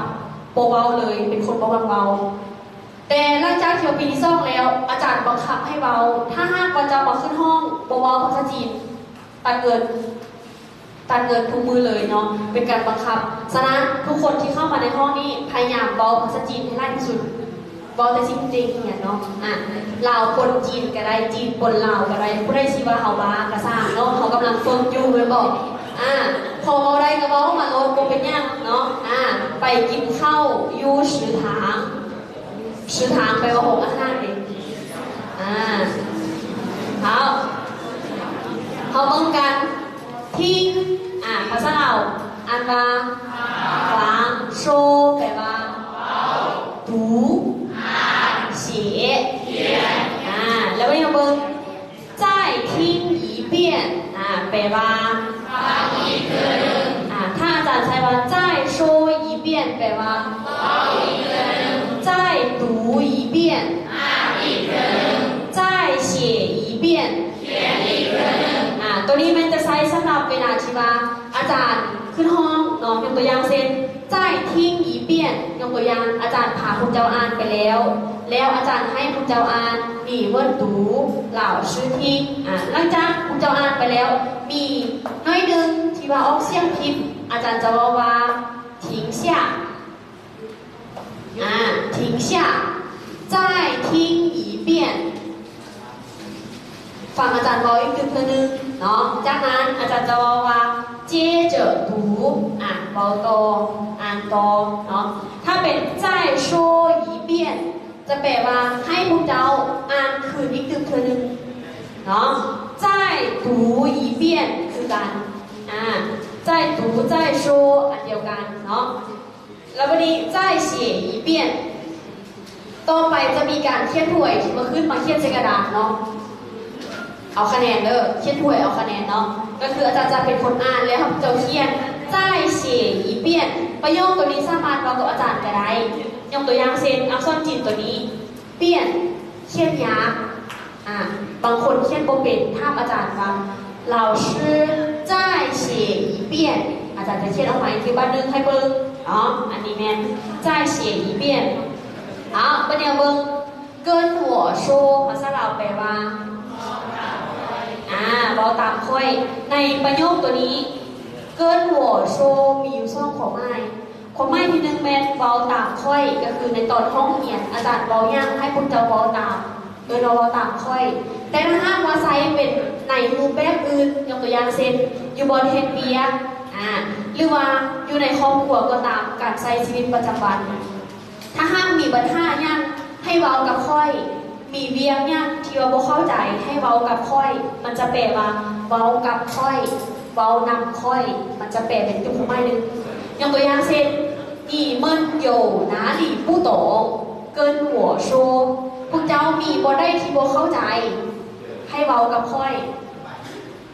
ບໍ່ເວົ້າເລີຍ ເປັນຄົນບໍ່ມັກເວົ້າ. ແຕ່ຫຼັງຈາກທີ່ວ່າປີທີສອງແລ້ວ ອາຈານບັງຄັບໃຫ້ເວົ້າ. ຖ້າຫາກວ່າເຈົ້າມາຂຶ້ນຫ້ອງບໍ່ເວົ້າພາສາຈີນ ຕັດເງິນ ຕັດເງິນທຸກມື້ເລີຍເນາະ ເປັນການບັງຄັບ. ສະນັ້ນ ທຸກຄົນທີ່ເຂົ້າມາໃນຫ້ອງນີ້ ພະຍາຍາມເວົ້າພາສາຈີນໃຫ້ຫຼາຍທີ່ສຸດ ເວົ້າແຕ່ສິ່ງທີ່ຕົວເອງຮຽນເນາະ. ອາ ລາວປົນຈີນກະໄດ້ ຈີນປົນລາວກະໄດ້ ຜູ້ໃດຊິວ່າເຮົາບ້າກະຊ່າງເນາະ ເຮົາກຳລັງຝຶກຢູ່ແມ່ນບໍ່? ອາ ພໍເວົ້າໄດ້ກະເວົ້າມາໂລດ ບໍ່ເປັນຫຍັງເນາະ. ອາ ໄປກິນເຂົ້າຢູ່ 食堂 食堂 ແປວ່າໂຮງອາຫານເດ້. ອາ ເຮົາ ເຮົາເບິ່ງກັນ 听 ອາ ພາສາລາວອ່ານວ່າ ฟัງ 说 ແປວ່າ 读 写 ອາ ແລ້ວມາເບິ່ງ 再听一遍 ອາ ແປວ່າ ອາ ຖ້າອາຈານໃຊ້ວ່າ 再说一遍 ແປວ່າ 再读一遍 再写一遍 ອາ ໂຕນີ້ແມ່ນຈະໃຊ້ສຳລັບເວລາທີ່ວ່າອາຈານຂຶ້ນຫ້ອງເນາະ. ຍົກຕົວຢ່າງເຊັ່ນ 再听一遍 ຍົກຕົວຢ່າງ ອາຈານພາພວກເຈົ້າອ່ານໄປແລ້ວ ແລ້ວອາຈານໃຫ້ພວກເຈົ້າອ່ານ 你问读 老师听 ອາ ຫຼັງຈາກພວກເຈົ້າອ່ານໄປແລ້ວ ມີໜ້ອຍໜຶ່ງທີ່ວ່າອອກສຽງຜິດ ອາຈານຈະເວົ້າວ່າ 停下 ອາ 停下 再听一遍 ຟັງອາຈານເວົ້າອີກຕື່ມເທື່ອໜຶ່ງເນາະ. ຈາກນັ້ນອາຈານຈະເວົ້າວ່າ 接着读 ອາ ເວົ້າຕໍ່ ອ່ານຕໍ່ເນາະ. ຖ້າເປັນ 再说一遍 ຈະແປວ່າໃຫ້ພວກເຈົ້າອ່ານຄືນອີກຕື່ມເທື່ອໜຶ່ງເນາະ. 再读一遍 ຄືກັນ ອາ 再读 再说 ອັນດຽວກັນເນາະ. ແລ້ວບັດນີ້ 再写一遍 ຕໍ່ໄປຈະມີການຂຽນຖ້ວຍທີ່ມາຂຶ້ນມາຂຽນໃສ່ກະດານເນາະ ເອົາຄະແນນເດີ ຂຽນຖ້ວຍເອົາຄະແນນເນາະ. ກະຄືອາຈານຈະເປັນຄົນອ່ານ ແລ້ວເຈົ້າຂຽນ 再写一遍 ປະໂຫຍກໂຕນີ້ສາມາດເວົ້າກັບອາຈານກະໄດ້. ຍົກຕົວຢ່າງເຊັ່ນ ອັກສອນຈີນໂຕນີ້ 变 ຂຽນຍາກ ອາ ບາງຄົນຂຽນບໍ່ເປັນ ຖາມອາຈານວ່າ 老师再写一遍 ອາຈານຈະຂຽນອອກມາອີກບາດໜຶ່ງໃຫ້ເບິ່ງເນາະ. ອັນນີ້ແມ່ນ 再写一遍 ເອົາ ບັດນີ້ເບິ່ງ 跟我说 ພາສາລາວແປວ່າ ອາ ເວົ້າຕາມຂ້ອຍ. ໃນປະໂຫຍກໂຕນີ້ 跟我说 ມີຢູ່ສອງຄວາມໝາຍ. ຄວາມໝາຍທີໜຶ່ງແມ່ນເວົ້າຕາມຂ້ອຍ ກະຄືໃນຕອນຫ້ອງຮຽນ ອາຈານເວົ້າຫຍັງໃຫ້ພວກເຈົ້າເວົ້າຕາມ ເອີ້ນວ່າເວົ້າຕາມຂ້ອຍ. ແຕ່ຖ້າຫາກວ່າໃຊ້ເປັນໃນຮູບແບບອື່ນ ຍົກຕົວຢ່າງເຊັ່ນ ຢູ່ບ່ອນເຮັດວຽກ ອາ ຫຼືວ່າຢູ່ໃນຄອບຄົວກໍຕາມ ການໃຊ້ຊີວິດປະຈຳວັນ ຖ້າຫາກມີບັນຫາຫຍັງໃຫ້ເວົ້າກັບຂ້ອຍ ມີວຽກຫຍັງທີ່ວ່າບໍ່ເຂົ້າໃຈໃຫ້ເວົ້າກັບຂ້ອຍ ມັນຈະແປວ່າເວົ້າກັບຂ້ອຍ ເວົ້ານຳຂ້ອຍ ມັນຈະແປເປັນທຸກຄວາມໝາຍເລີຍ. ຍົກຕົວຢ່າງເຊັ່ນ你们有哪里不懂，跟我说。 ພວກເຈົ້າມີບ່ອນໃດທີ່ບໍ່ເຂົ້າໃຈ ໃຫ້ເວົ້າກັບຂ້ອຍ.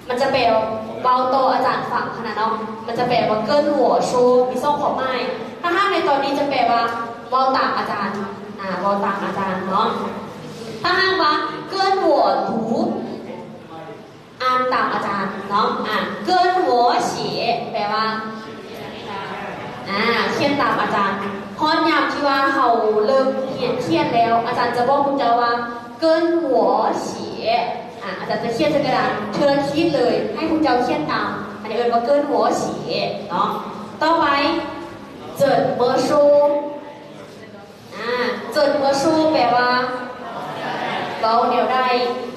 ມັນຈະແປວ່າເວົ້າຕໍ່ອາຈານຟັງຫັ້ນນະເນາະ ມັນຈະແປວ່າ 跟我说 ມີສອງຄວາມໝາຍ. ຖ້າຫາກໃນຕອນນີ້ຈະແປວ່າເວົ້າຕາມອາຈານ ອາ ເວົ້າຕາມອາຈານເນາະ. ຖ້າຫາກວ່າ 跟我读 ອ່ານຕາມອາຈານເນາະ ອາ 跟我写 ແປວ່າ ອາ ຂຽນຕາມອາຈານ. ຮອດຍາມທີ່ວ່າເຮົາເລີ່ມຮຽນຂຽນແລ້ວ ອາຈານຈະບອກພວກເຈົ້າວ່າ 跟我写 ອາ ອາຈານຈະຂຽນໃສ່ກະດານເທື່ອຂີດເລີຍ ໃຫ້ພວກເຈົ້າຂຽນຕາມ ອັນນີ້ເອີ້ນວ່າ 跟我写 ເນາະ. ຕໍ່ໄປ 怎么说 ອາ 怎么说 ແປວ່າ ເວົ້າແນວໃດ.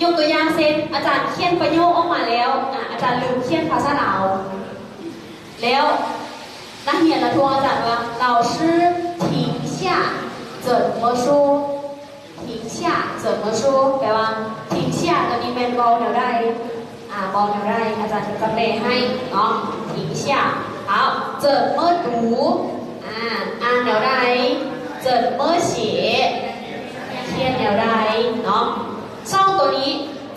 ຍົກຕົວຢ່າງເຊັ່ນ ອາຈານຂຽນປະໂຫຍກອອກມາແລ້ວ ອາ ອາຈານລືມຂຽນພາສາລາວ ແລ້ວນັກຮຽນລະທວງອາຈານວ່າ 老师，停下，怎么说？ 停下，怎么说？ ແປວ່າ 停下 ຕົວນີ້ແມ່ນເວົ້າແນວໃດ ອາ ເວົ້າແນວໃດ ອາຈານຈະແປໃຫ້ເນາະ. 停下 好，怎么读 ອາ ອ່ານແນວໃດ. 怎么写 ຂຽນແນວໃດເນາະ. ສອງຕົວນີ້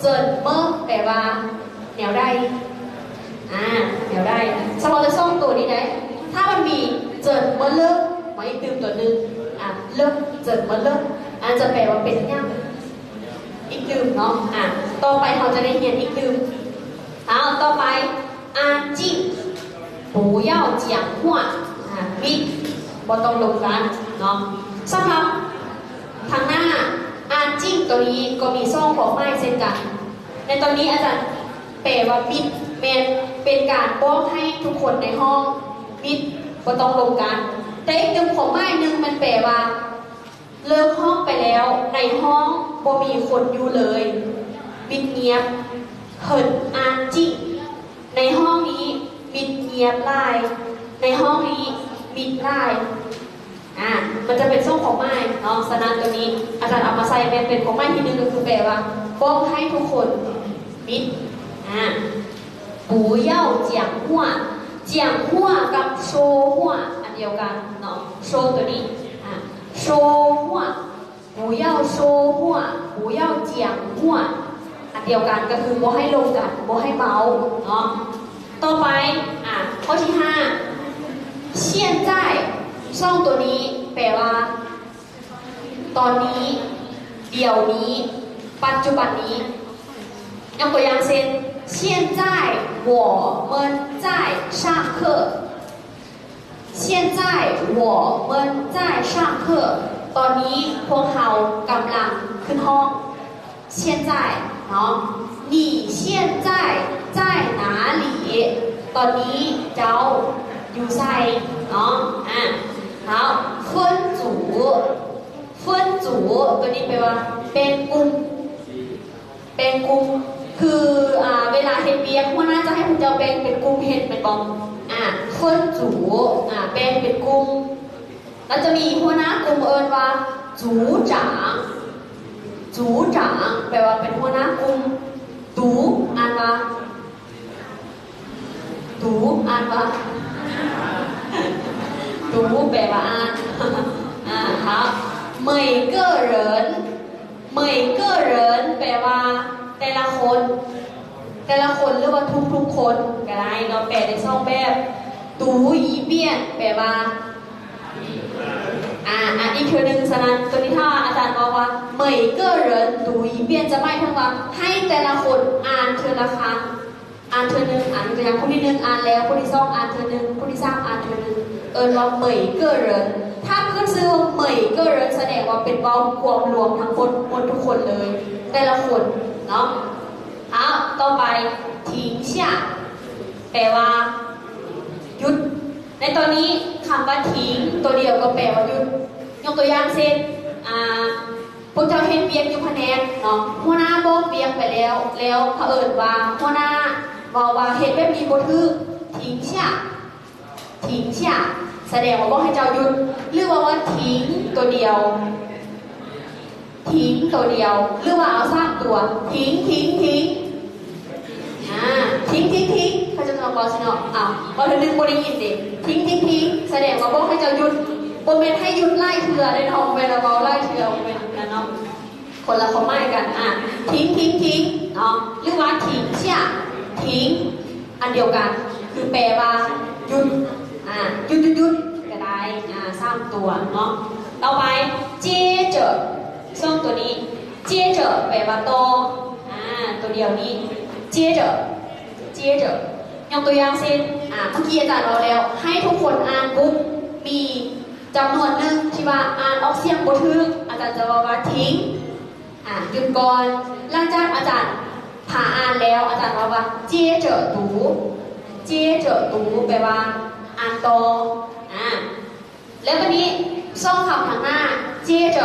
怎么 ແປວ່າ ແນວໃດ ອາ ແນວໃດ. ສະເພາະແຕ່ສອງຕົວນີ້ໃດ ຖ້າມັນມີ 怎么了 ມາອີກຕື່ມຕົວໜຶ່ງ ອາ 了 怎么了 ອາດຈະແປວ່າເປັນຫຍັງ ອີກຕື່ມເນາະ. ອາ ຕໍ່ໄປເຮົາຈະໄດ້ຮຽນອີກຕື່ມ. ເອົາ ຕໍ່ໄປ 安静，不要讲话 ອາ ມິດ ບໍ່ຕ້ອງລົມກັນເນາະ. ສຳລັບທາງໜ້າ 安静 ຕົວນີ້ກໍມີສອງຄວາມໝາຍເຊັ່ນກັນ. ໃນຕອນນີ້ອາຈານແປວ່າມິດ ແມ່ນເປັນການບອກໃຫ້ທຸກຄົນໃນຫ້ອງມິດ ບໍ່ຕ້ອງລົມກັນ. ແຕ່ອີກຄວາມໝາຍໜຶ່ງ ມັນແປວ່າ ເລີກຫ້ອງໄປແລ້ວ ໃນຫ້ອງບໍ່ມີຄົນຢູ່ເລີຍ ມິດງຽບ 很安静. ໃນຫ້ອງນີ້ມິດງຽບຫຼາຍ ໃນຫ້ອງນີ້ມິດຫຼາຍ. ອາ ມັນຈະເປັນສອງຄວາມໝາຍເນາະ. ສະນັ້ນຕົວນີ້ອາຈານເອົາມາໃສ່ແມ່ນເປັນຄວາມໝາຍທີໜຶ່ງ ກໍຄືແປວ່າບອກໃຫ້ທຸກຄົນມິດ. ອາ 不要讲话 讲话 ກັບ说话 ອັນດຽວກັນເນາະ. 说 ຕົວນີ້ ອາ 说话 不要说话 不要讲话 ອັນດຽວກັນ ກໍຄືບໍ່ໃຫ້ລົມກັນ ບໍ່ໃຫ້ເວົ້າເນາະ. ຕໍ່ໄປ ອາ ຂໍ້ທີຫ້າ 现在 ສອງຕົວນີ້ແປວ່າ ຕອນນີ້ ດຽວນີ້ ປັດຈຸບັນນີ້. ຍົກຕົວຢ່າງເຊັ່ນ 现在我们在上课 现在我们在上课 ຕອນນີ້ພວກເຮົາກຳລັງຂຶ້ນຫ້ອງ. 现在ເນາະ 你现在在哪里 ຕອນນີ້ເຈົ້າຢູ່ໃສເນາະ. ອາ 好 分组 分组 ຕົວນີ້ແປວ່າແບ່ງກຸ່ມ ແບ່ງກຸ່ມ ຄື ອາ ເວລາເຮັດວຽກ ຫົວໜ້າຈະໃຫ້ພວກເຈົ້າແບ່ງເປັນກຸ່ມເຮັດແມ່ນບໍ່? ອາ 分组 ອາ ແບ່ງເປັນກຸ່ມ ແລ້ວຈະມີຫົວໜ້າກຸ່ມເອີ້ນວ່າ 组长 组长 ແປວ່າເປັນຫົວໜ້າກຸ່ມ. 组 ອ່ານວ່າ 组 ອ່ານວ່າ 组 ແປວ່າອ່ານ ອາ 好 每个人 每个人 ແປວ່າແຕ່ລະຄົນ ແຕ່ລະຄົນ ຫຼືວ່າທຸກໆຄົນກໍໄດ້ເນາະ. ແປໄດ້ສອງແບບ 读一遍 ແປວ່າ ອາ ອ່ານອີກເທື່ອໜຶ່ງ. ສະນັ້ນ ຕົວນີ້ຖ້າອາຈານບອກວ່າ 每个人读一遍 ຈະໝາຍເຖິງວ່າໃຫ້ແຕ່ລະຄົນອ່ານເທື່ອລະຄັ້ງ ອ່ານເທື່ອໜຶ່ງ ອ່ານ ຍົກຕົວຢ່າງ ຜູ້ທີໜຶ່ງອ່ານແລ້ວ ຜູ້ທີສອງອ່ານເທື່ອໜຶ່ງ ຜູ້ທີສາມອ່ານເທື່ອໜຶ່ງ ເອີ້ນວ່າ 每个人. ຖ້າຂຶ້ນຊື່ວ່າ 每个人 ສະແດງວ່າເປັນເວົ້າຄວາມລວມທັງໝົດ ໝົດທຸກຄົນເລີຍ ແຕ່ລະຄົນເນາະ. ເອົາ ຕໍ່ໄປ 停下 ແປວ່າຢຸດ. ໃນຕອນນີ້ຄຳວ່າ 停 ຕົວດຽວກໍແປວ່າຢຸດ. ຍົກຕົວຢ່າງເຊັ່ນ ອາ ພວກເຈົ້າເຮັດວຽກຢູ່ພະແນກເນາະ ຫົວໜ້າບອກວຽກໄປແລ້ວ ແລ້ວຜະເອີນວ່າຫົວໜ້າເວົ້າວ່າເຮັດແບບນີ້ບໍ່ຖືກ 停下 停下 ສະແດງວ່າບອກໃຫ້ເຈົ້າຢຸດ ຫຼືວ່າວ່າ 停 ຕົວດຽວ 停 ຕົວດຽວ ຫຼືວ່າເອົາສາມຕົວ 停 停 停 ອາ 停 停 停 ເຂົາເຈົ້າຈະເວົ້າຊີ້ເນາະ. ເອົາ ເວົ້າເທື່ອໜຶ່ງບໍ່ໄດ້ຍິນເດ 停 停 停 ສະແດງວ່າບອກໃຫ້ເຈົ້າຢຸດ. ບໍ່ແມ່ນໃຫ້ຢຸດຫຼາຍເທື່ອເດ້ເນາະ ບໍ່ແມ່ນວ່າເວົ້າຫຼາຍເທື່ອ ບໍ່ແມ່ນນັ້ນເນາະ ຄົນລະຄວາມໝາຍກັນ. ອ່າ 停 停 停 ເນາະ ຫຼືວ່າ 停下 停 ອັນດຽວກັນ ຄືແປວ່າຢຸດ ອ່າ ຢຸດ ຢຸດ ຢຸດ ກໍໄດ້ ອ່າ ສາມຕົວເນາະ. ຕໍ່ໄປ 接着 ສອງຕົວນີ້ 接着 ແປວ່າຕໍ່ ອ່າ ຕົວດຽວນີ້ 接着 接着 ຍົກຕົວຢ່າງເຊັ່ນ ອ່າ ເມື່ອກີ້ອາຈານເວົ້າແລ້ວ ໃຫ້ທຸກຄົນອ່ານປຸບ ມີຈຳນວນໜຶ່ງທີ່ວ່າອ່ານອອກສຽງບໍ່ຖືກ ອາຈານຈະເວົ້າວ່າ 停 ອ່າ ຢຸດກ່ອນ. ຫຼັງຈາກອາຈານພາອ່ານແລ້ວ ອາຈານເວົ້າວ່າ 接着读 接着读 ແປວ່າອ່ານຕໍ່ ອ່າ ແລ້ວບັດນີ້ສອງຄຳທາງໜ້າ 接着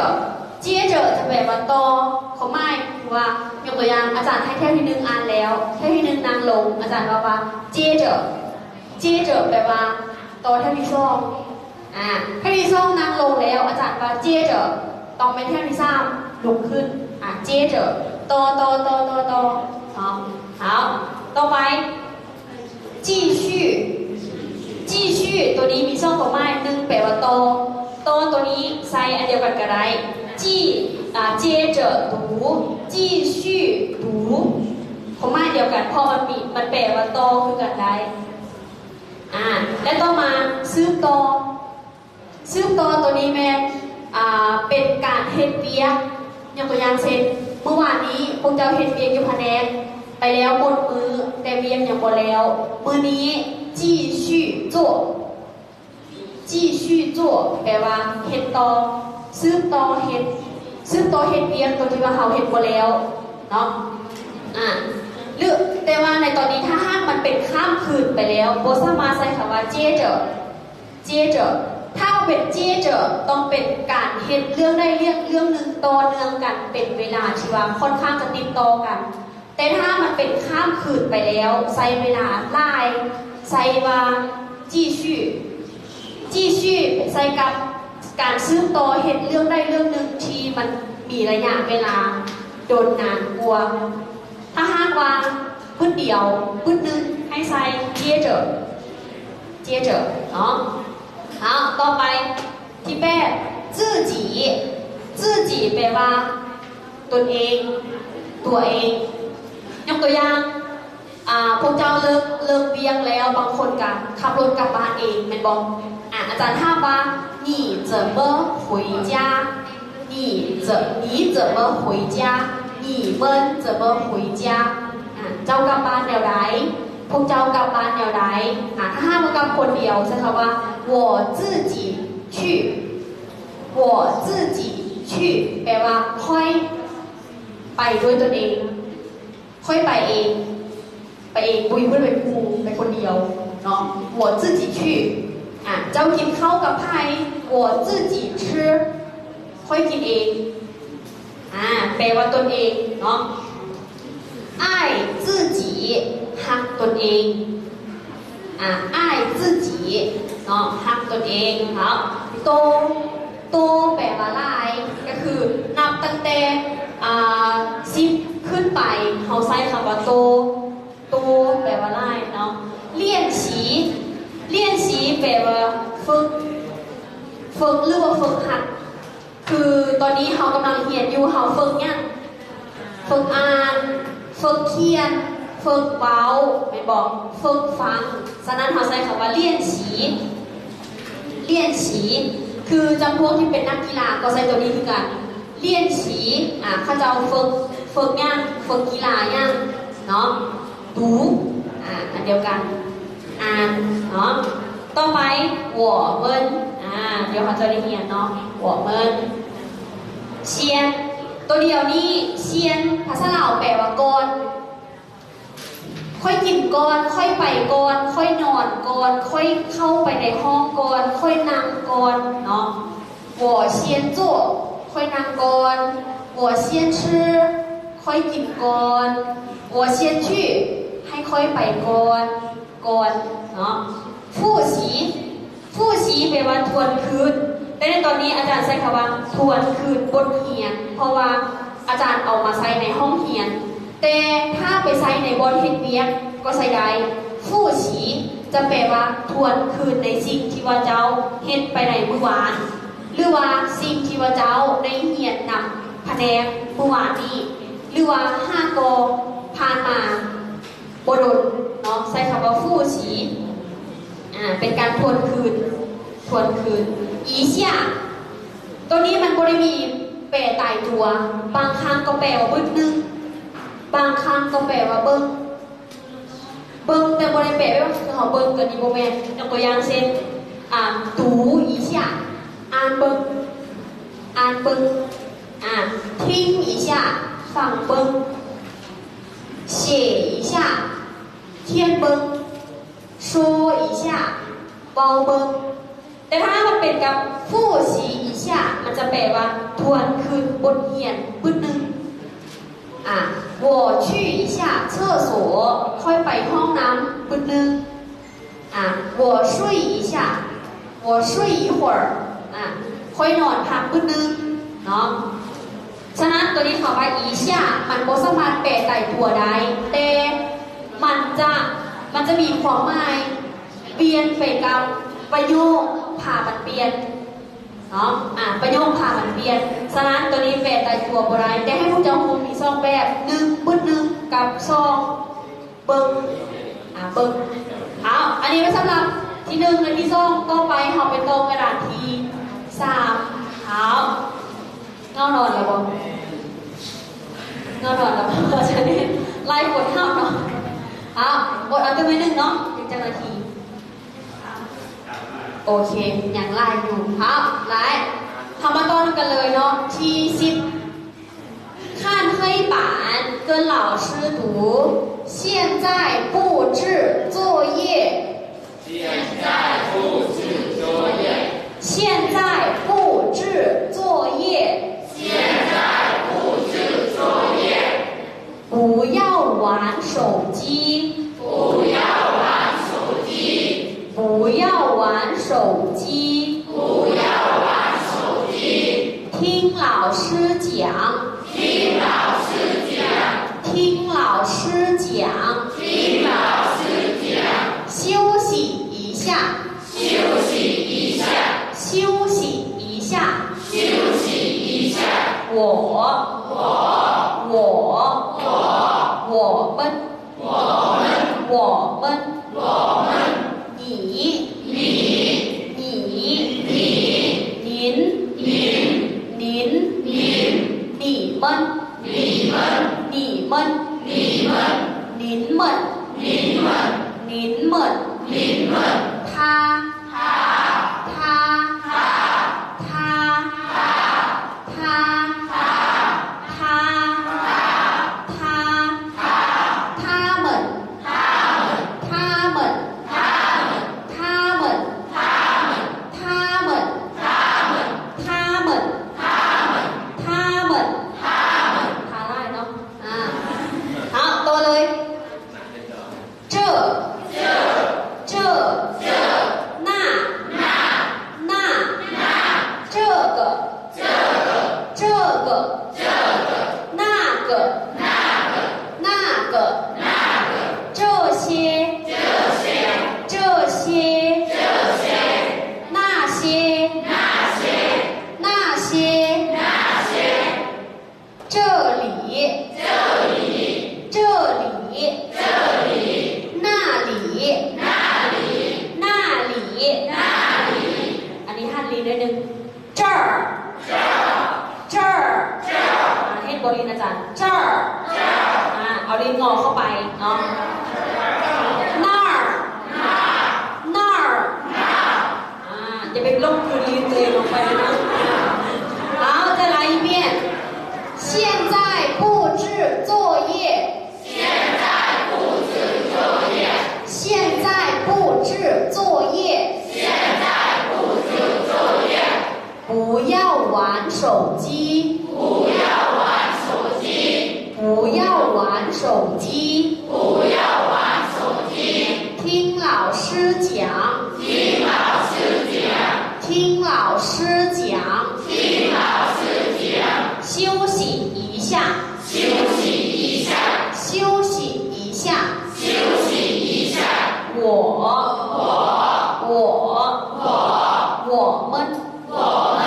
接着 ຈະແປວ່າຕໍ່ ຄວາມໝາຍຄືວ່າ ຍົກຕົວຢ່າງ ອາຈານໃຫ້ແຖວທີໜຶ່ງອ່ານແລ້ວ ແຖວທີໜຶ່ງນັ່ງລົງ ອາຈານເວົ້າວ່າ 接着 接着 ແປວ່າຕໍ່ແຖວທີສອງ ອ່າ ແຖວທີສອງນັ່ງລົງແລ້ວ ອາຈານວ່າ 接着 ຕ້ອງແມ່ນແຖວທີສາມລຸກຂຶ້ນ ອ່າ 接着 ຕໍ່ ຕໍ່ ຕໍ່ ຕໍ່ ຕໍ່ ເນາະ. ເອົາ ຕໍ່ໄປ 继续 继续 ຕົວນີ້ມີສອງຄວາມໝາຍ ໜຶ່ງ ແປວ່າຕໍ່ ຕໍ່ຕົວນີ້ໃສ່ອັນດຽວກັນກໍໄດ້ 继 ອ່າ 接着读 继续读 ຄວາມໝາຍດຽວກັນ ເພາະມັນມີ ມັນແປວ່າຕໍ່ຄືກັນໄດ້. ອ່າ ແລະ ຕໍ່ມາ ສືບຕໍ່ ສືບຕໍ່ຕົວນີ້ແມ່ນ ອ່າ ເປັນການເຮັດວຽກ. ຍົກຕົວຢ່າງເຊັ່ນ ມື້ວານນີ້ພວກເຈົ້າເຮັດວຽກຢູ່ພະແນກໄປແລ້ວໝົດມື້ ແຕ່ວຽກຍັງບໍ່ແລ້ວ. ມື້ນີ້ 继续做 继续做 ແປວ່າເຮັດຕໍ່ ສືບຕໍ່ເຮັດ ສືບຕໍ່ເຮັດວຽກຕົວທີ່ວ່າເຮົາເຮັດບໍ່ແລ້ວເນາະ. ອ່າ ຫຼື ແຕ່ວ່າໃນຕອນນີ້ ຖ້າຫາກມັນເປັນຂ້າມຄືນໄປແລ້ວ ບໍ່ສາມາດໃຊ້ຄຳວ່າ 接着 接着 ຖ້າເປັນ 接着 ຕ້ອງເປັນການເຮັດເລື່ອງໃດເລື່ອງ ເລື່ອງໜຶ່ງຕໍ່ເນື່ອງກັນ ເປັນເວລາທີ່ວ່າຂ້ອນຂ້າງຈະຕິດຕໍ່ກັນ. ແຕ່ຖ້າມັນເປັນຂ້າມຄືນໄປແລ້ວ ໃຊ້ເວລາຫຼາຍ ໃຊ້ວ່າ 继续 继续 ໃຊ້ກັບການສືບຕໍ່ເຮັດເລື່ອງໃດເລື່ອງໜຶ່ງທີ່ມັນມີໄລຍະເວລາດົນນານກວ່າ. ຖ້າຫາກວ່າບຶດດຽວ ບຶດໜຶ່ງ ໃຫ້ໃສ່ 接着 接着 ເນາະ. ເອົາ ຕໍ່ໄປ ທີແປດ 自己 自己 ແປວ່າຕົນເອງ ຕົວເອງ. ຍົກຕົວຢ່າງ ອ່າ ພວກເຈົ້າເລີກ ເລີກວຽກແລ້ວ ບາງຄົນກໍຂັບລົດກັບບ້ານເອງ ແມ່ນບໍ່? ອ່າ ອາຈານຖາມວ່າ 你怎么回家? 你怎 你怎么回家? 你们怎么回家? ອ່າ ເຈົ້າກັບບ້ານແນວໃດ? ພວກເຈົ້າກັບບ້ານແນວໃດ? ອ່າ ຖ້າຫາກວ່າກັບຄົນດຽວ ໃຊ້ຄຳວ່າ 我自己去 我自己去 ແປວ່າຂ້ອຍໄປດ້ວຍຕົນເອງ ຂ້ອຍໄປເອງ ໄປເອງ ບໍ່ມີເພື່ອນເປັນໝູ່ ໄປຄົນດຽວເນາະ 我自己去. ອ່າ ເຈົ້າກິນເຂົ້າກັບໃຜ? 我自己吃 ຂ້ອຍກິນເອງ. ອ່າ ແປວ່າຕົນເອງເນາະ. 爱自己 ຮັກຕົນເອງ. ອ່າ 爱自己 ເນາະ ຮັກຕົນເອງເນາະ. 多 多 ແປວ່າຫຼາຍ ກໍຄືນັບຕັ້ງແຕ່ ອ່າ ສິບຂຶ້ນໄປ ເຮົາໃຊ້ຄຳວ່າ 多 多 ແປວ່າຫຼາຍເນາະ. 练习 练习 ແປວ່າຝຶກ ຝຶກ ຫຼືວ່າຝຶກຫັດ ຄືຕອນນີ້ເຮົາກຳລັງຮຽນຢູ່ ເຮົາຝຶກຫຍັງ? ຝຶກອ່ານ ຝຶກຂຽນ ຝຶກເວົ້າ ແມ່ນບໍ່? ຝຶກຟັງ. ສະນັ້ນເຮົາໃຊ້ຄຳວ່າ 练习 练习 ຄືຈຳພວກທີ່ເປັນນັກກິລາກໍໃຊ້ຕົວນີ້ຄືກັນ 练习 ອ່າ ເຂົາເຈົ້າຝຶກ ຝຶກຫຍັງ? ຝຶກກິລາຫຍັງເນາະ? 读 ອ່າ ອັນດຽວກັນ ອ່ານເນາະ. ຕໍ່ໄປ 我们 ອ່າ ດຽວເຮົາຈະໄດ້ຮຽນເນາະ 我们 先 ຕົວດຽວນີ້ 先 ພາສາລາວແປວ່າກ່ອນ ຂ້ອຍກິນກ່ອນ ຂ້ອຍໄປກ່ອນ ຂ້ອຍນອນກ່ອນ ຂ້ອຍເຂົ້າໄປໃນຫ້ອງກ່ອນ ຂ້ອຍນັ່ງກ່ອນເນາະ. 我先坐 ຂ້ອຍນັ່ງກ່ອນ. 我先吃 ຂ້ອຍກິນກ່ອນ. 我先去 ໃຫ້ຂ້ອຍໄປກ່ອນ ກ່ອນເນາະ. 复习 复习 ແປວ່າທວນຄືນ ແຕ່ໃນຕອນນີ້ອາຈານໃຊ້ຄຳວ່າທວນຄືນບົດຮຽນ ເພາະວ່າອາຈານເອົາມາໃຊ້ໃນຫ້ອງຮຽນ ແຕ່ຖ້າໄປໃຊ້ໃນບ່ອນເຮັດວຽກກໍໃຊ້ໄດ້. 复习 ຈະແປວ່າທວນຄືນໃນສິ່ງທີ່ວ່າເຈົ້າເຮັດໄປໃນມື້ວານ. ຫຼືວ່າສິ່ງທີ່ວ່າເຈົ້າໄດ້ຮຽນນຳພະແນງມື້ວານນີ້ ຫຼືວ່າຫາກໍຜ່ານມາບໍ່ດົນເນາະ ໃຊ້ຄຳວ່າຟູຊີ ອາ ເປັນການທວນຄືນ ທວນຄືນ ອີເຊຍ ໂຕນີ້ມັນບໍ່ໄດ້ມີແປຕາຍຕົວ ບາງຄັ້ງກໍແປວ່າບຶດໜຶ່ງ ບາງຄັ້ງກໍແປວ່າເບິ່ງ ເບິ່ງ ແຕ່ບໍ່ໄດ້ແປແບບວ່າຄືເຮົາເບິ່ງ ໂຕນີ້ບໍ່ແມ່ນ. ຍົກຕົວຢ່າງເຊັ່ນ ອາ 读一下 ອ່ານເບິ່ງ ອ່ານເບິ່ງ ອາ 听一下 ຟັງເບິ່ງ 写一下 ຂຽນເບິ່ງ 说一下 ເວົ້າເບິ່ງ. ແຕ່ຖ້າຫາກວ່າເປັນກັບ 复习一下 ມັນຈະແປວ່າທວນຄືນບົດຮຽນບຶດໜຶ່ງ ອາ 我去一下厕所 ຂ້ອຍໄປຫ້ອງນ້ຳບຶດໜຶ່ງ ອາ 我睡一下 我睡一会儿 ອາ ຂ້ອຍນອນພັກບຶດໜຶ່ງເນາະ. ສະນັ້ນ ໂຕນີ້ຄຳວ່າ 一下 ມັນບໍ່ສາມາດແປຕາຍຕົວໄດ້ ແຕ່ມັນຈະ ມັນຈະມີຄວາມໝາຍປ່ຽນໄປກັບປະໂຫຍກ ພາມັນປ່ຽນເນາະ ອາ ປະໂຫຍກພາມັນປ່ຽນ. ສະນັ້ນ ໂຕນີ້ແປຕາຍຕົວບໍ່ໄດ້ ແຕ່ໃຫ້ພວກເຈົ້າຮູ້ມີສອງແບບ ໜຶ່ງບຶດໜຶ່ງ ກັບ ສອງ ເບິ່ງ ອາ ເບິ່ງ. ເອົາ ອັນນີ້ໄວ້ສຳລັບທີໜຶ່ງ ແລະ ທີສອງ ຕໍ່ໄປເຮົາໄປຕໍ່ກະດານທີສາມ. ເອົາ ງ່ວງນອນແລ້ວບໍ່? ງ່ວງນອນແລ້ວບໍ່? ຈະໄດ້ໄລ່ຄົນເຮົາເນາະ. ເອົາ ກົດເອົາຕື່ມໄວ້ໜຶ່ງເນາະ ເປັນເຈົ້າໜ້າທີ່. ໂອເຄ ຍັງຫຼາຍຢູ່. ເອົາ ຫຼາຍ ເຮົາມາຕໍ່ນຳກັນເລີຍເນາະ ທີສິບ. 看黑板，跟老师读，现在布置作业。现在布置作业。现在布置作业。现在布置作业。不要玩手机。不要玩手机。不要玩手机。不要玩手机。听老师讲。 听老师讲。听老师讲。听老师讲。休息一下。休息一下。休息一下。休息一下。我。我。我。我。我们。我们。我们。我们。你。你。你。你。您。您。您。您。你们。 你们。你们。你们。您们。您们。您们。您们。他。他。他。他。他。他。他。他。他。他们。他们。他们。他们。 他们。他们。他们。他们。他们。他们。 ອາ ເອົາ ຕໍ່ເລີຍ 这。这。这。那。那。那。这个。 这个。这个。那个。那个。那个。这些。这些。这些。这些。那些。那些。那些。那些。这里。这里。这里。这里。那里。那里。那里。那里。 ອັນນີ້ຫັນລີໜ້ອຍໜຶ່ງ 这儿。这儿。这儿。这儿。 ອາ ເຫັນບໍ່ລີນອາຈານ 这儿。这儿。 ອາ ເອົາລີນງໍເຂົ້າໄປເນາະ 那儿。那儿。 ອາ ຢ່າໄປຫຼົງຄືນລີນຕົວເອງອອກໄປເນາະ ເອົາ ຈະໄລ່ປ່ຽນ 现在布置作业。 现在布置作业。现在布置作业。现在布置作业。不要玩手机。不要玩手机。不要玩手机。不要玩手机。听老师讲。听老师讲。听老师讲。听老师讲。休息一下。 休息一下。休息一下。休息一下。我。我。我。我。我们。我们。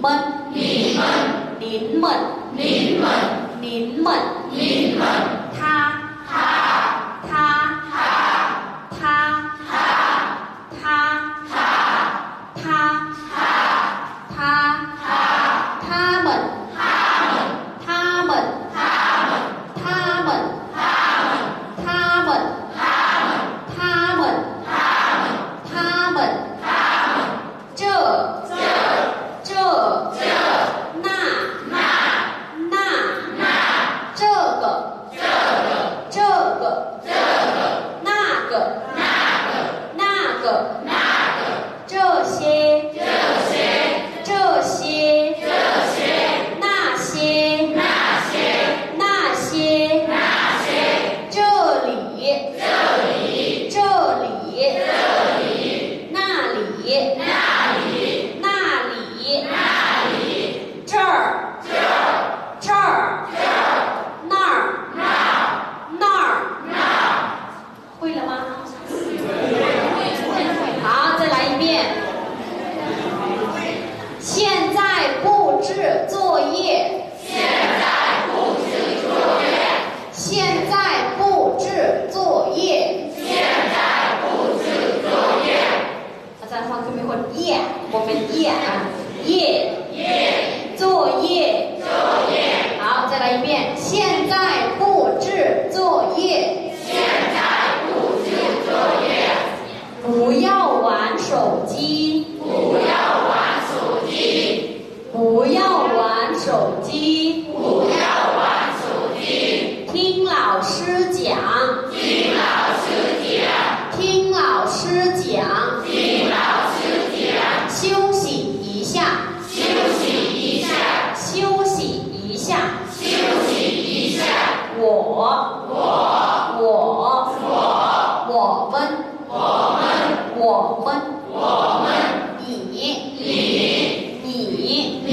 们，你们，您们，您们，您们，您们，他，他，他，他，他，他，他，他，他，他，他们，他们，他们，他们，他们，他们，他们，他们，他们，他们，他们。 这，这，这，那，那，那，这个，这个，这个，这个，那个，那个，那个，那个，这些，这些，这些，这些，那些，那些，那些，那些，这里，这里，这里，这里。 那里，那里，那里，那里，这儿，这儿，这儿，这儿，那儿，那儿，那儿，那儿。会了吗？好，再来一遍。现在布置作业。 现在布置作业。现在布置作业。现在布置作业。 ອາຈານຟັງຄືມີຄົນ ເຢຍ ບໍ່ແມ່ນ ເຢຍ ເຢ ເຢ 作业 作业。好，再来一遍。现在布置作业。现在布置作业。 不要玩手机。不要玩手机。不要玩手机。不要玩手机。听老师讲。听老师讲。听老师讲。听老师讲。休息一下。休息一下。休息一下。 休息一下。我，我，我，我，我们，我们，我们，我们。你，你，你，你，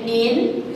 您，您，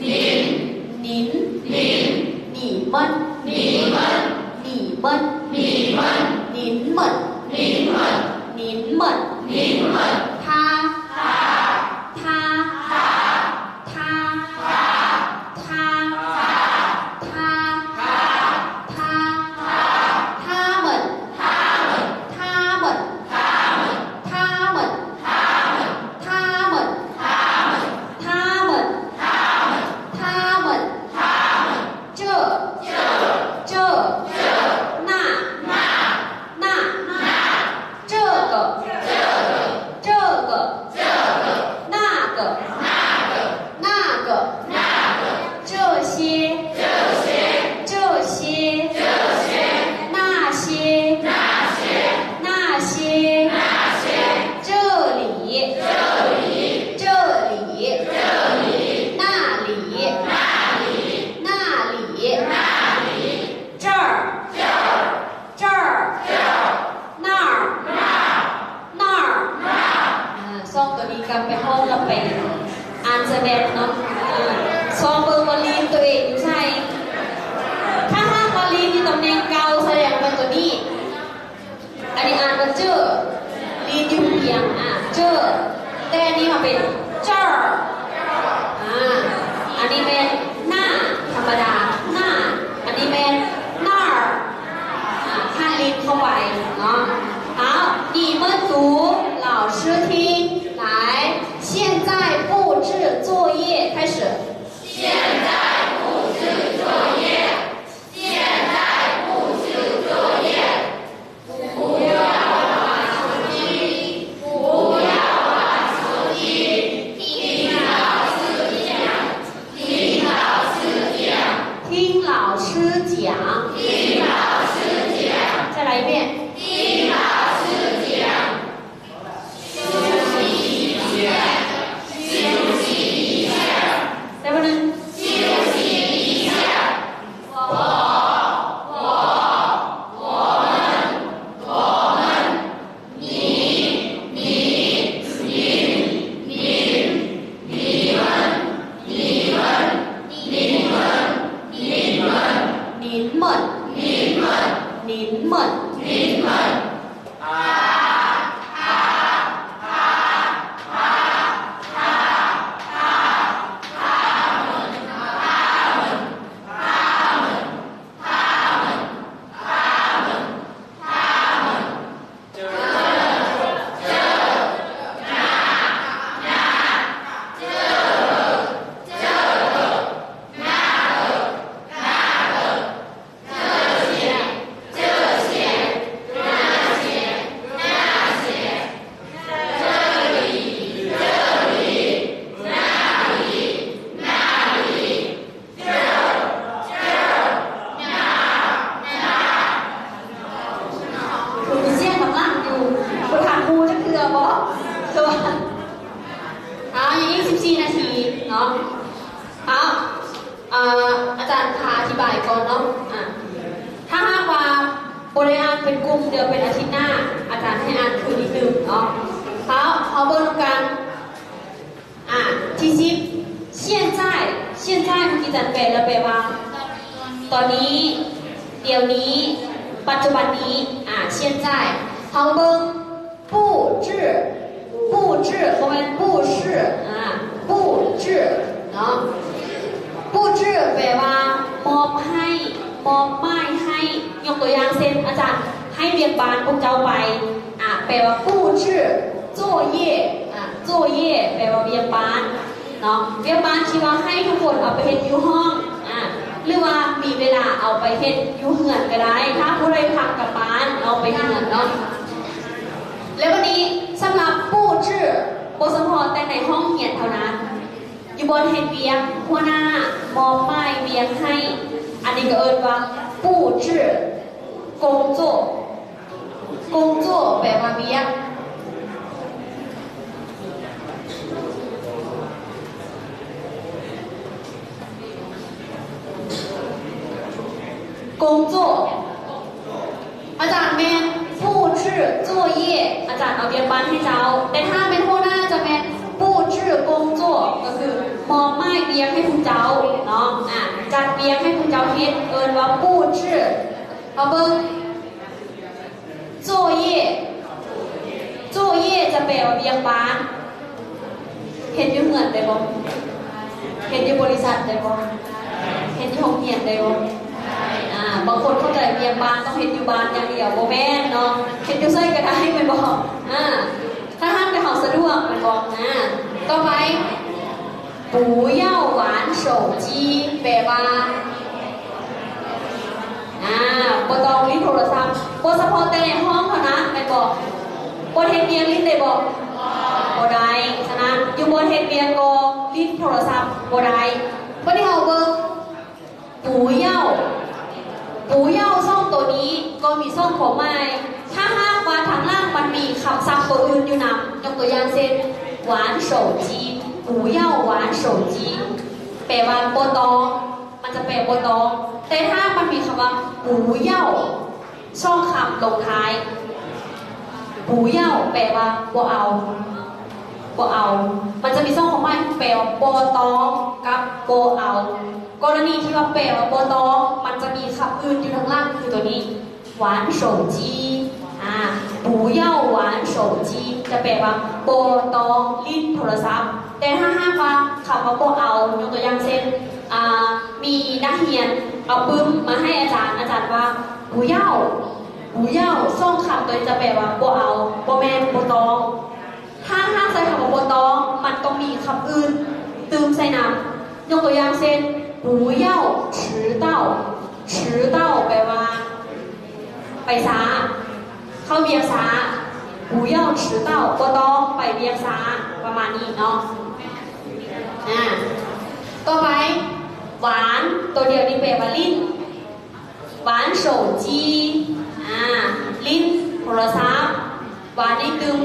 ອາ ອາຈານພາອະທິບາຍກ່ອນເນາະ. ອາ ຖ້າຫາກວ່າບໍ່ໄດ້ອ່ານເປັນກຸ່ມ ດຽວເປັນອາທິດໜ້າ ອາຈານໃຫ້ອ່ານຄືນອີກໜຶ່ງເນາະ. ເຮົາ ເຮົາເບິ່ງນຳກັນ. ອາ ທີສິບ 现在 现在 ເມື່ອກີ້ອາຈານແປແລ້ວ ແປວ່າຕອນນີ້ ດຽວນີ້ ປັດຈຸບັນນີ້. ອາ 现在 ເຮົາເບິ່ງ 布置 布置 ບໍ່ແມ່ນ 布置 ອາ 布置 ເນາະ. 布置 ແປວ່າ ມອບໃຫ້ ມອບໝາຍໃຫ້. ຍົກຕົວຢ່າງເຊັ່ນ ອາຈານໃຫ້ວຽກບ້ານພວກເຈົ້າໄປ ອາ ແປວ່າ 布置 作业 ອາ 作业 ແປວ່າວຽກບ້ານເນາະ. ວຽກບ້ານທີ່ວ່າໃຫ້ທຸກຄົນເອົາໄປເຮັດຢູ່ຫ້ອງ ອາ ຫຼືວ່າມີເວລາເອົາໄປເຮັດຢູ່ເຮືອນກໍໄດ້ ຖ້າຜູ້ໃດພັກກັບບ້ານເອົາໄປເຮືອນເນາະ. ແລ້ວບັດນີ້ ສຳລັບ 布置 ບໍ່ສະເພາະແຕ່ໃນຫ້ອງຮຽນເທົ່ານັ້ນ ຢູ່ບ່ອນເຮັດວຽກ ຫົວໜ້າມອບໝາຍວຽກໃຫ້ ອັນນີ້ກໍເອີ້ນວ່າ 布置 工作 工作 ແປວ່າວຽກ 工作 ອາຈານແມ່ນ 布置作业 ອາຈານເອົາວຽກບ້ານໃຫ້ເຈົ້າ. ແຕ່ຖ້າແມ່ນຫົວໜ້າຈະແມ່ນ 布置工作 ກໍຄືມອບໝາຍວຽກໃຫ້ຜູ້ເຈົ້າເນາະ ອາ ຈັດວຽກໃຫ້ຜູ້ເຈົ້າເຮັດ ເອີ້ນວ່າ 布置. ເຮົາເບິ່ງ 作业 作业 ຈະແປວ່າວຽກບ້ານ. ເຮັດຢູ່ເຮືອນໄດ້ບໍ່? ເຮັດຢູ່ບໍລິສັດໄດ້ບໍ່? ເຮັດຢູ່ໂຮງຮຽນໄດ້ບໍ່? ອາ ບາງຄົນເຂົ້າໃຈວຽກບ້ານຕ້ອງເຮັດຢູ່ບ້ານຢ່າງດຽວ ບໍ່ແມ່ນເນາະ ເຮັດຢູ່ໃສກໍໄດ້ແມ່ນບໍ່? ອາ ຖ້າຫາກແຕ່ເຮົາສະດວກແມ່ນບໍ່? ອາ ຕໍ່ໄປ 不要玩手机 ແປວ່າ ອາ ບໍ່ຕ້ອງຫຼິ້ນໂທລະສັບ. ບໍ່ສະເພາະແຕ່ໃນຫ້ອງເທົ່ານັ້ນແມ່ນບໍ່? ບໍ່ເຮັດວຽກຫຼິ້ນໄດ້ບໍ່? ບໍ່ໄດ້. ສະນັ້ນ ຢູ່ບ່ອນເຮັດວຽກກໍຫຼິ້ນໂທລະສັບບໍ່ໄດ້. ບັດນີ້ເຮົາເບິ່ງ 不要 不要 ສອງໂຕນີ້ກໍມີສອງຄວາມໝາຍ. ຖ້າຫາກວ່າທາງຫຼັງມັນມີຄຳສັບໂຕອື່ນຢູ່ນຳ ຍົກຕົວຢ່າງເຊັ່ນ 玩手机 不要玩手机 ແປວ່າບໍ່ຕ້ອງ ມັນຈະແປບໍ່ຕ້ອງ. ແຕ່ຖ້າມັນມີຄຳວ່າ 不要 ສອງຄຳລົງທ້າຍ 不要 ແປວ່າບໍ່ເອົາ ບໍ່ເອົາ. ມັນຈະມີສອງຄວາມໝາຍ ແປວ່າບໍ່ຕ້ອງກັບບໍ່ເອົາ. ກໍລະນີທີ່ວ່າແປວ່າບໍ່ຕ້ອງ ມັນຈະມີຄຳອື່ນຢູ່ທາງຫຼັງ ຄືໂຕນີ້ 玩手机 ອາ 不要玩手机 ຈະແປວ່າບໍ່ຕ້ອງຫຼິ້ນໂທລະສັບ. ແຕ່ຖ້າຫາກວ່າຄຳວ່າບໍ່ເອົາ ຍົກຕົວຢ່າງເຊັ່ນ ອາ ມີນັກຮຽນເອົາປຶ້ມມາໃຫ້ອາຈານ ອາຈານວ່າ 不要 不要 ສອງຄຳໂຕນີ້ຈະແປວ່າບໍ່ເອົາ ບໍ່ແມ່ນ ບໍ່ຕ້ອງ. ຖ້າຫາກໃຊ້ຄຳວ່າບໍ່ຕ້ອງ ມັນຕ້ອງມີຄຳອື່ນຕື່ມໃສ່ນຳ. ຍົກຕົວຢ່າງເຊັ່ນ 不要迟到 迟到 ແປວ່າໄປຊ້າ ເຂົ້າວຽກຊ້າ 不要迟到 ບໍ່ຕ້ອງໄປວຽກຊ້າ ປະມານນີ້ເນາະ. ອາ ຕໍ່ໄປ 玩 ໂຕດຽວນີ້ແປວ່າຫຼິ້ນ 玩手机 ອາ ຫຼິ້ນໂທລະສັບ 玩ນີ້ຕື່ມ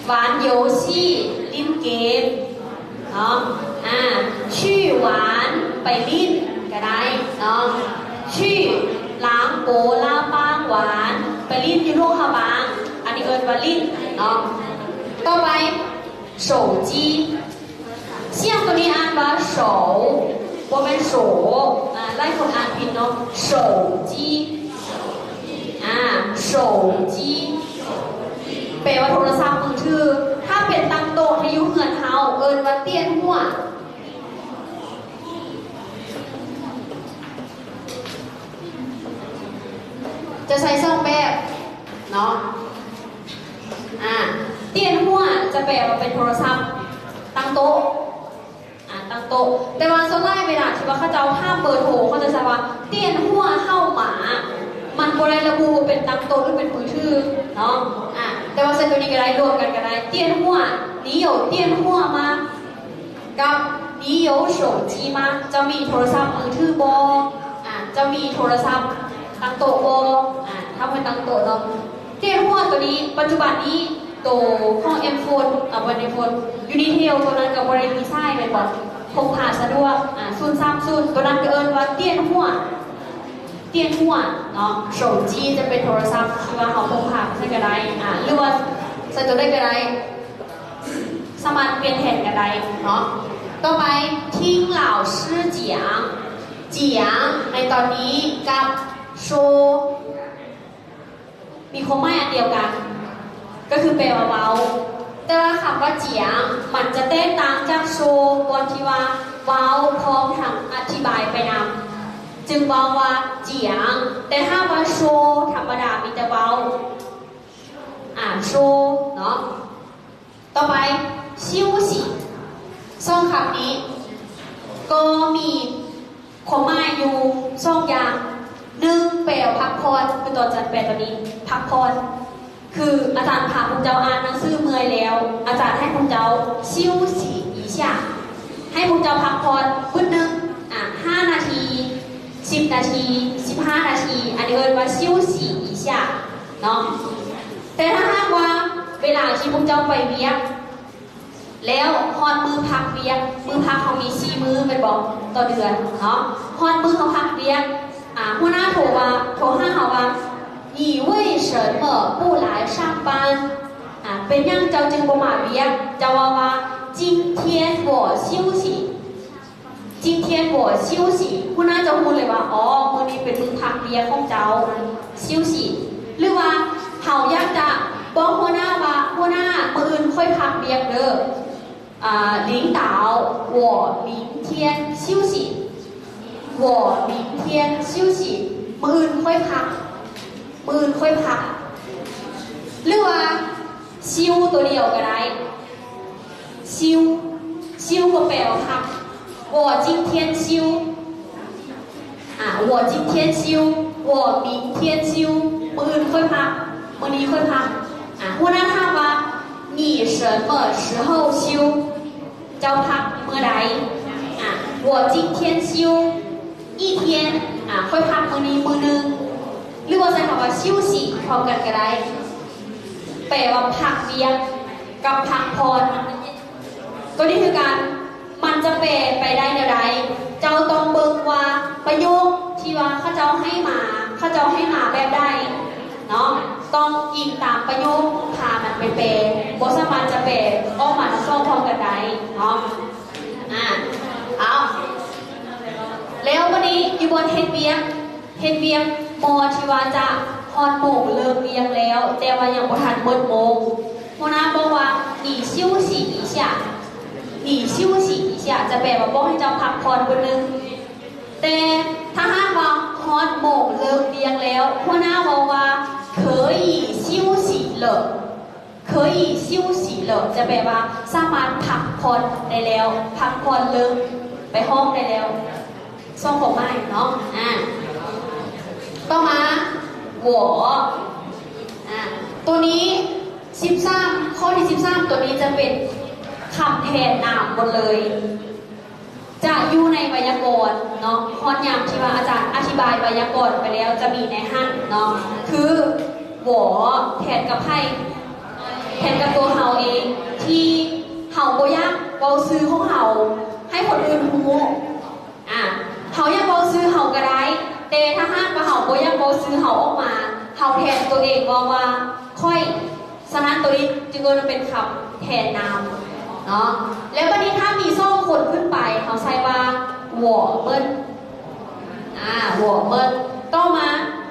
玩游戏 ຫຼິ້ນເກມເນາະ. ອາ 去玩 ໄປຫຼິ້ນກໍໄດ້ເນາະ. 去 ล้างโป๊ล้างบ้าง 玩 ໄປຫຼິ້ນຢູ່ຫຼວງພະບາງ ອັນນີ້ເອີ້ນວ່າຫຼິ້ນເນາະ. ຕໍ່ໄປ 手机 ສຽງໂຕນີ້ອ່ານວ່າ 手 ບໍ່ແມ່ນ 手 ອາ ຫຼາຍຄົນອ່ານຜິດເນາະ 手机 ອາ 手机 ແປວ່າໂທລະສັບມືຖື. ຖ້າເປັນຕັ້ງໂຕະທີ່ຢູ່ເຮືອນເຮົາ ເອີ້ນວ່າ 电话 ຈະໃຊ້ສອງແບບເນາະ. ອາ 电话 ຈະແປວ່າເປັນໂທລະສັບຕັ້ງໂຕະ ອາ ຕັ້ງໂຕະ. ແຕ່ວ່າສ່ວນຫຼາຍເວລາທີ່ວ່າເຂົາເຈົ້າຖາມເບີໂທ ເຂົາເຈົ້າຈະວ່າ 电话号码 ມັນບໍ່ໄດ້ລະບຸວ່າເປັນຕັ້ງໂຕະ ຫຼື ເປັນມືຖືເນາະ. ອາ ແຕ່ວ່າໃສ່ໂຕນີ້ກໍໄດ້ ລວມກັນກໍໄດ້ 电话 你有电话吗 ກັບ 你有手机吗 ເຈົ້າມີໂທລະສັບມືຖືບໍ່? ອາ ເຈົ້າມີໂທລະສັບຕັ້ງໂຕະບໍ່? ອາ ຖ້າເປັນຕັ້ງໂຕະເນາະ. 电话 ໂຕນີ້ ປັດຈຸບັນນີ້ ໂຕຂອງ M Phone ອາ ບໍ່ແມ່ນ M Phone Unitel ໂຕນັ້ນກໍບໍ່ໄດ້ມີສາຍແມ່ນບໍ່? ພົກພາສະດວກ ອາ ສູນສາມສູນ ຕົວນັ້ນກໍເອີ້ນວ່າຕຽນຫົວ ຕຽນຫົວເນາະ. ໂສຈີ ຈະເປັນໂທລະສັບທີ່ວ່າເຮົາພົກພາໃຊ້ກໍໄດ້ ອາ ຫຼືວ່າໃຊ້ຕົວໃດກໍໄດ້ ສາມາດປ່ຽນແທນກັນໄດ້ເນາະ. ຕໍ່ໄປ 听老师讲 讲 ໃນຕອນນີ້ກັບ 说 ມີຄວາມໝາຍອັນດຽວກັນ ກໍຄືແປວ່າເວົ້າ ແຕ່ວ່າຄຳວ່າ 讲 ມັນຈະແຕກຕ່າງຈາກ 说 ບ່ອນທີ່ວ່າເວົ້າພ້ອມທັງອະທິບາຍໄປນຳ ຈຶ່ງເວົ້າວ່າ 讲 ແຕ່ຖ້າວ່າ 说 ທຳມະດາມີແຕ່ເວົ້າ ອາ 说 ເນາະ. ຕໍ່ໄປ 休息 ສອງຄຳນີ້ກໍມີຄວາມໝາຍຢູ່ສອງຢ່າງ. ໜຶ່ງ ແປວ່າພັກຜ່ອນ ຄືຕອນຈັນແປຕົວນີ້ ພັກຜ່ອນ ຄືອາຈານພາພວກເຈົ້າອ່ານໜັງສືເມື່ອຍແລ້ວ ອາຈານໃຫ້ພວກເຈົ້າ 休息一下 ໃຫ້ພວກເຈົ້າພັກຜ່ອນບຶດໜຶ່ງ ອາ ຫ້ານາທີ ສິບນາທີ ສິບຫ້ານາທີ ອັນນີ້ເອີ້ນວ່າ 休息一下 ເນາະ. ແຕ່ຖ້າຫາກວ່າເວລາທີ່ພວກເຈົ້າໄປວຽກ ແລ້ວຮອດມື້ພັກວຽກ ມື້ພັກເຮົາມີສີ່ມື້ແມ່ນບໍ່ ຕໍ່ເດືອນເນາະ. ຮອดມື້ເຮົາພັກວຽກ ອາ ຫົວໜ້າໂທວ່າ ໂທຫາເຮົາວ່າ 你为什么不来上班 ອາ ເປັນຫຍັງເຈົ້າຈຶ່ງບໍ່ມາວຽກ? ເຈົ້າເວົ້າວ່າ 今天我休息 今天我休息 ຫົວໜ້າຈະຮູ້ເລີຍວ່າ ອໍ ມື້ນີ້ເປັນມື້ພັກວຽກຂອງເຈົ້າ 休息. ຫຼືວ່າເຮົາຢາກຈະບອກຫົວໜ້າວ່າ ຫົວໜ້າ ມື້ອື່ນຂ້ອຍພັກວຽກເດີ້ ອາ 领导 我明天休息 我明天休息 ມື້ອື່ນຂ້ອຍພັກ ມື້ອື່ນຂ້ອຍພັກ. ຫຼືວ່າ 休 ຕົວດຽວກໍໄດ້ 休 休 ກໍແປວ່າພັກ 我今天休 ອາ 我今天休 我明天休 ມື້ອື່ນຂ້ອຍພັກ ມື້ນີ້ຂ້ອຍພັກ. ອາ ຫົວໜ້າຖາມວ່າ 你什么时候休 ເຈົ້າພັກເມື່ອໃດ? ອາ 我今天休 一天 ອາ ຂ້ອຍພັກມື້ນີ້ມື້ໜຶ່ງ ຫຼືວ່າໃຊ້ຄຳວ່າ 休息 ພ້ອມກັນກໍໄດ້ ແປວ່າພັກວຽກກັບພັກຜ່ອນ ຕົວນີ້ຄືກັນ ມັນຈະແປໄປໄດ້ແນວໃດ ເຈົ້າຕ້ອງເບິ່ງວ່າປະໂຫຍກທີ່ວ່າເຂົາເຈົ້າໃຫ້ມາ ເຂົາເຈົ້າໃຫ້ມາແບບໃດເນາະ ຕ້ອງອີງຕາມປະໂຫຍກ ພາມັນໄປແປ ບໍ່ສາມາດຈະແປອອກມາທັງສອງພ້ອມກັນໄດ້ເນາະ. ອາ ເອົາ ແລ້ວບັດນີ້ຢູ່ບ່ອນເຮັດວຽກ ເຮັດວຽກ ບໍ່ທີ່ວ່າຈະຮອດໂມງເລີກວຽກແລ້ວ ແຕ່ວ່າຍັງບໍ່ທັນໝົດໂມງ ຫົວໜ້າບອກວ່າ 你休息一下 你休息一下 ຈະແປວ່າບອກໃຫ້ເຈົ້າພັກຜ່ອນບຶດໜຶ່ງ. ແຕ່ຖ້າຫາກວ່າຮອດໂມງເລີກວຽກແລ້ວ ຫົວໜ້າເວົ້າວ່າ 可以休息了 可以休息了 ຈະແປວ່າສາມາດພັກຜ່ອນໄດ້ແລ້ວ ພັກຜ່ອນເລີກໄປຫ້ອງໄດ້ແລ້ວ ສອງຄວາມໝາຍເນາະ. ອາ ຕໍ່ມາ 我 ອາ ຕົວນີ້ ສິບສາມ ຂໍ້ທີສິບສາມ ຕົວນີ້ຈະເປັນຄຳແທນນາມໝົດເລີຍ ຈະຢູ່ໃນໄວຍາກອນເນາະ ຮອດຍາມທີ່ວ່າອາຈານອະທິບາຍໄວຍາກອນໄປແລ້ວ ຈະມີໃນຫັ້ນເນາະ ຄື 我 ແທນກັບໃຜ? ແທນກັບຕົວເຮົາເອງ ທີ່ເຮົາບໍ່ຢາກເວົ້າຊື່ຂອງເຮົາໃຫ້ຄົນອື່ນຮູ້. ອາ ເຮົາຢາກເວົ້າຊື່ເຮົາກໍໄດ້ ແຕ່ຖ້າຫາກວ່າເຮົາບໍ່ຢາກເວົ້າຊື່ເຮົາອອກມາ ເຮົາແທນຕົວເອງເວົ້າວ່າ ຂ້ອຍ ສະນັ້ນ ໂຕນີ້ຈຶ່ງເອີ້ນວ່າເປັນຄຳແທນນາມເນາະ. ແລ້ວບັດນີ້ຖ້າມີສອງຄົນຂຶ້ນໄປ ເຮົາໃຊ້ວ່າ 我们 ອາ 我们. ຕໍ່ມາ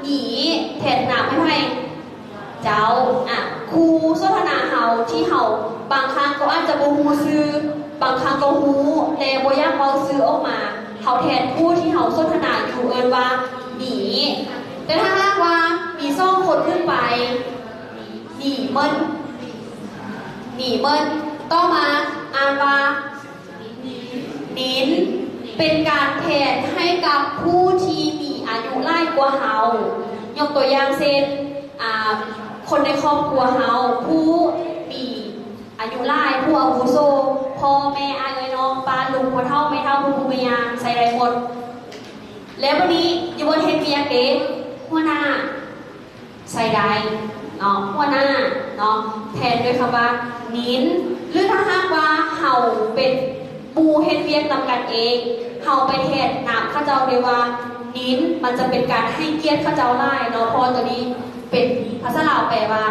你 ແທນນາມໃຫ້ໃຜ? ເຈົ້າ. ອາ ຄູ່ສົນທະນາເຮົາ ທີ່ເຮົາບາງຄັ້ງກໍອາດຈະບໍ່ຮູ້ຊື່ ບາງຄັ້ງກໍຮູ້ ແຕ່ບໍ່ຢາກເວົ້າຊື່ອອກມາ ເຮົາແທນຜູ້ທີ່ເຮົາສົນທະນາຢູ່ ເອີ້ນວ່າ 你. ແຕ່ຖ້າຫາກວ່າມີສອງຄົນຂຶ້ນໄປ ໜີເມິນ ໜີເມິນ. ຕໍ່ມາອ່ານວ່າ ໜິນ ເປັນການແທນໃຫ້ກັບຜູ້ທີ່ມີອາຍຸຫຼາຍກວ່າເຮົາ. ຍົກຕົວຢ່າງເຊັ່ນ ອາ ຄົນໃນຄອບຄົວເຮົາ ຜູ້ມີອາຍຸຫຼາຍ ຜູ້ອາວຸໂສ ພໍ່ແມ່ ອ້າຍເອື້ອຍນ້ອງ ປ້າລຸງ ພໍ່ເຖົ້າແມ່ເຖົ້າ ປູ່ແມ່ຍ່າ ໃຊ້ໄດ້ໝົດ. ແລ້ວບັດນີ້ຢູ່ບ່ອນເຮັດວຽກເດ້ ຫົວໜ້າ ໃຊ້ໄດ້ເນາະ ຫົວໜ້າເນາະ ແທນດ້ວຍຄຳວ່າ 您 ຫຼື ຖ້າຫາກວ່າເຮົາເປັນ ໝູ່ເຮັດວຽກນຳກັນເອງ ເຮົາໄປແທນນາມເຂົາເຈົ້າໄດ້ວ່າ ນິນ ມັນຈະເປັນການໃຫ້ກຽດເຂົາເຈົ້າຫຼາຍເນາະ ເພາະວ່າໂຕນີ້ເປັນພາສາລາວແປວ່າ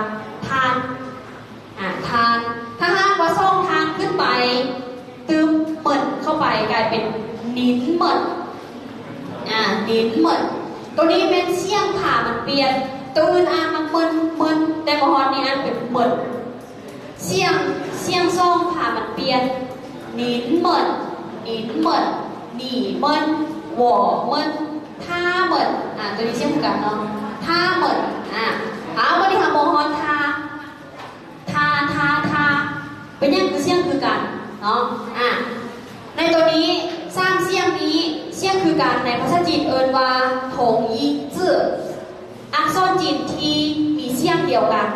ທ່ານ ອາ ທ່ານ. ຖ້າຫາກວ່າສອງທ່ານຂຶ້ນໄປ ຕື່ມເໝິນເຂົ້າໄປ ກາຍເປັນ ນິນເໝິນ ອາ ນິນເໝິນ. ໂຕນີ້ແມ່ນສຽງພາມັນປ່ຽນ ໂຕອື່ນອ່ານວ່າ ເໝິນ ເໝິນ ແຕ່ໝໍຮອດນີ້ອ່ານເປັນ ເໝິນ. ສຽງ ສຽງສອງພາມັນປ່ຽນ ນິນເໝິນ ນິນເໝິນ ໜີເໝິນ ວໍເໝິນ ທ່າເໝິນ. ອາ ໂຕນີ້ສຽງຄືກັນເນາະ ທ່າເໝິນ. ອາ ເອົາ ບັດນີ້ເຮົາມາຮອດທ່າ ທ່າ ທ່າ ທ່າ ເປັນຫຍັງຄືສຽງຄືກັນເນາະ? ອາ ໃນໂຕນີ້ ສາມສຽງນີ້ ສຽງຄືກັນ ໃນພາສາຈີນເອີ້ນວ່າ 同音字 ອັກສອນຈີນທີ່ມີສຽງດຽວກັນ.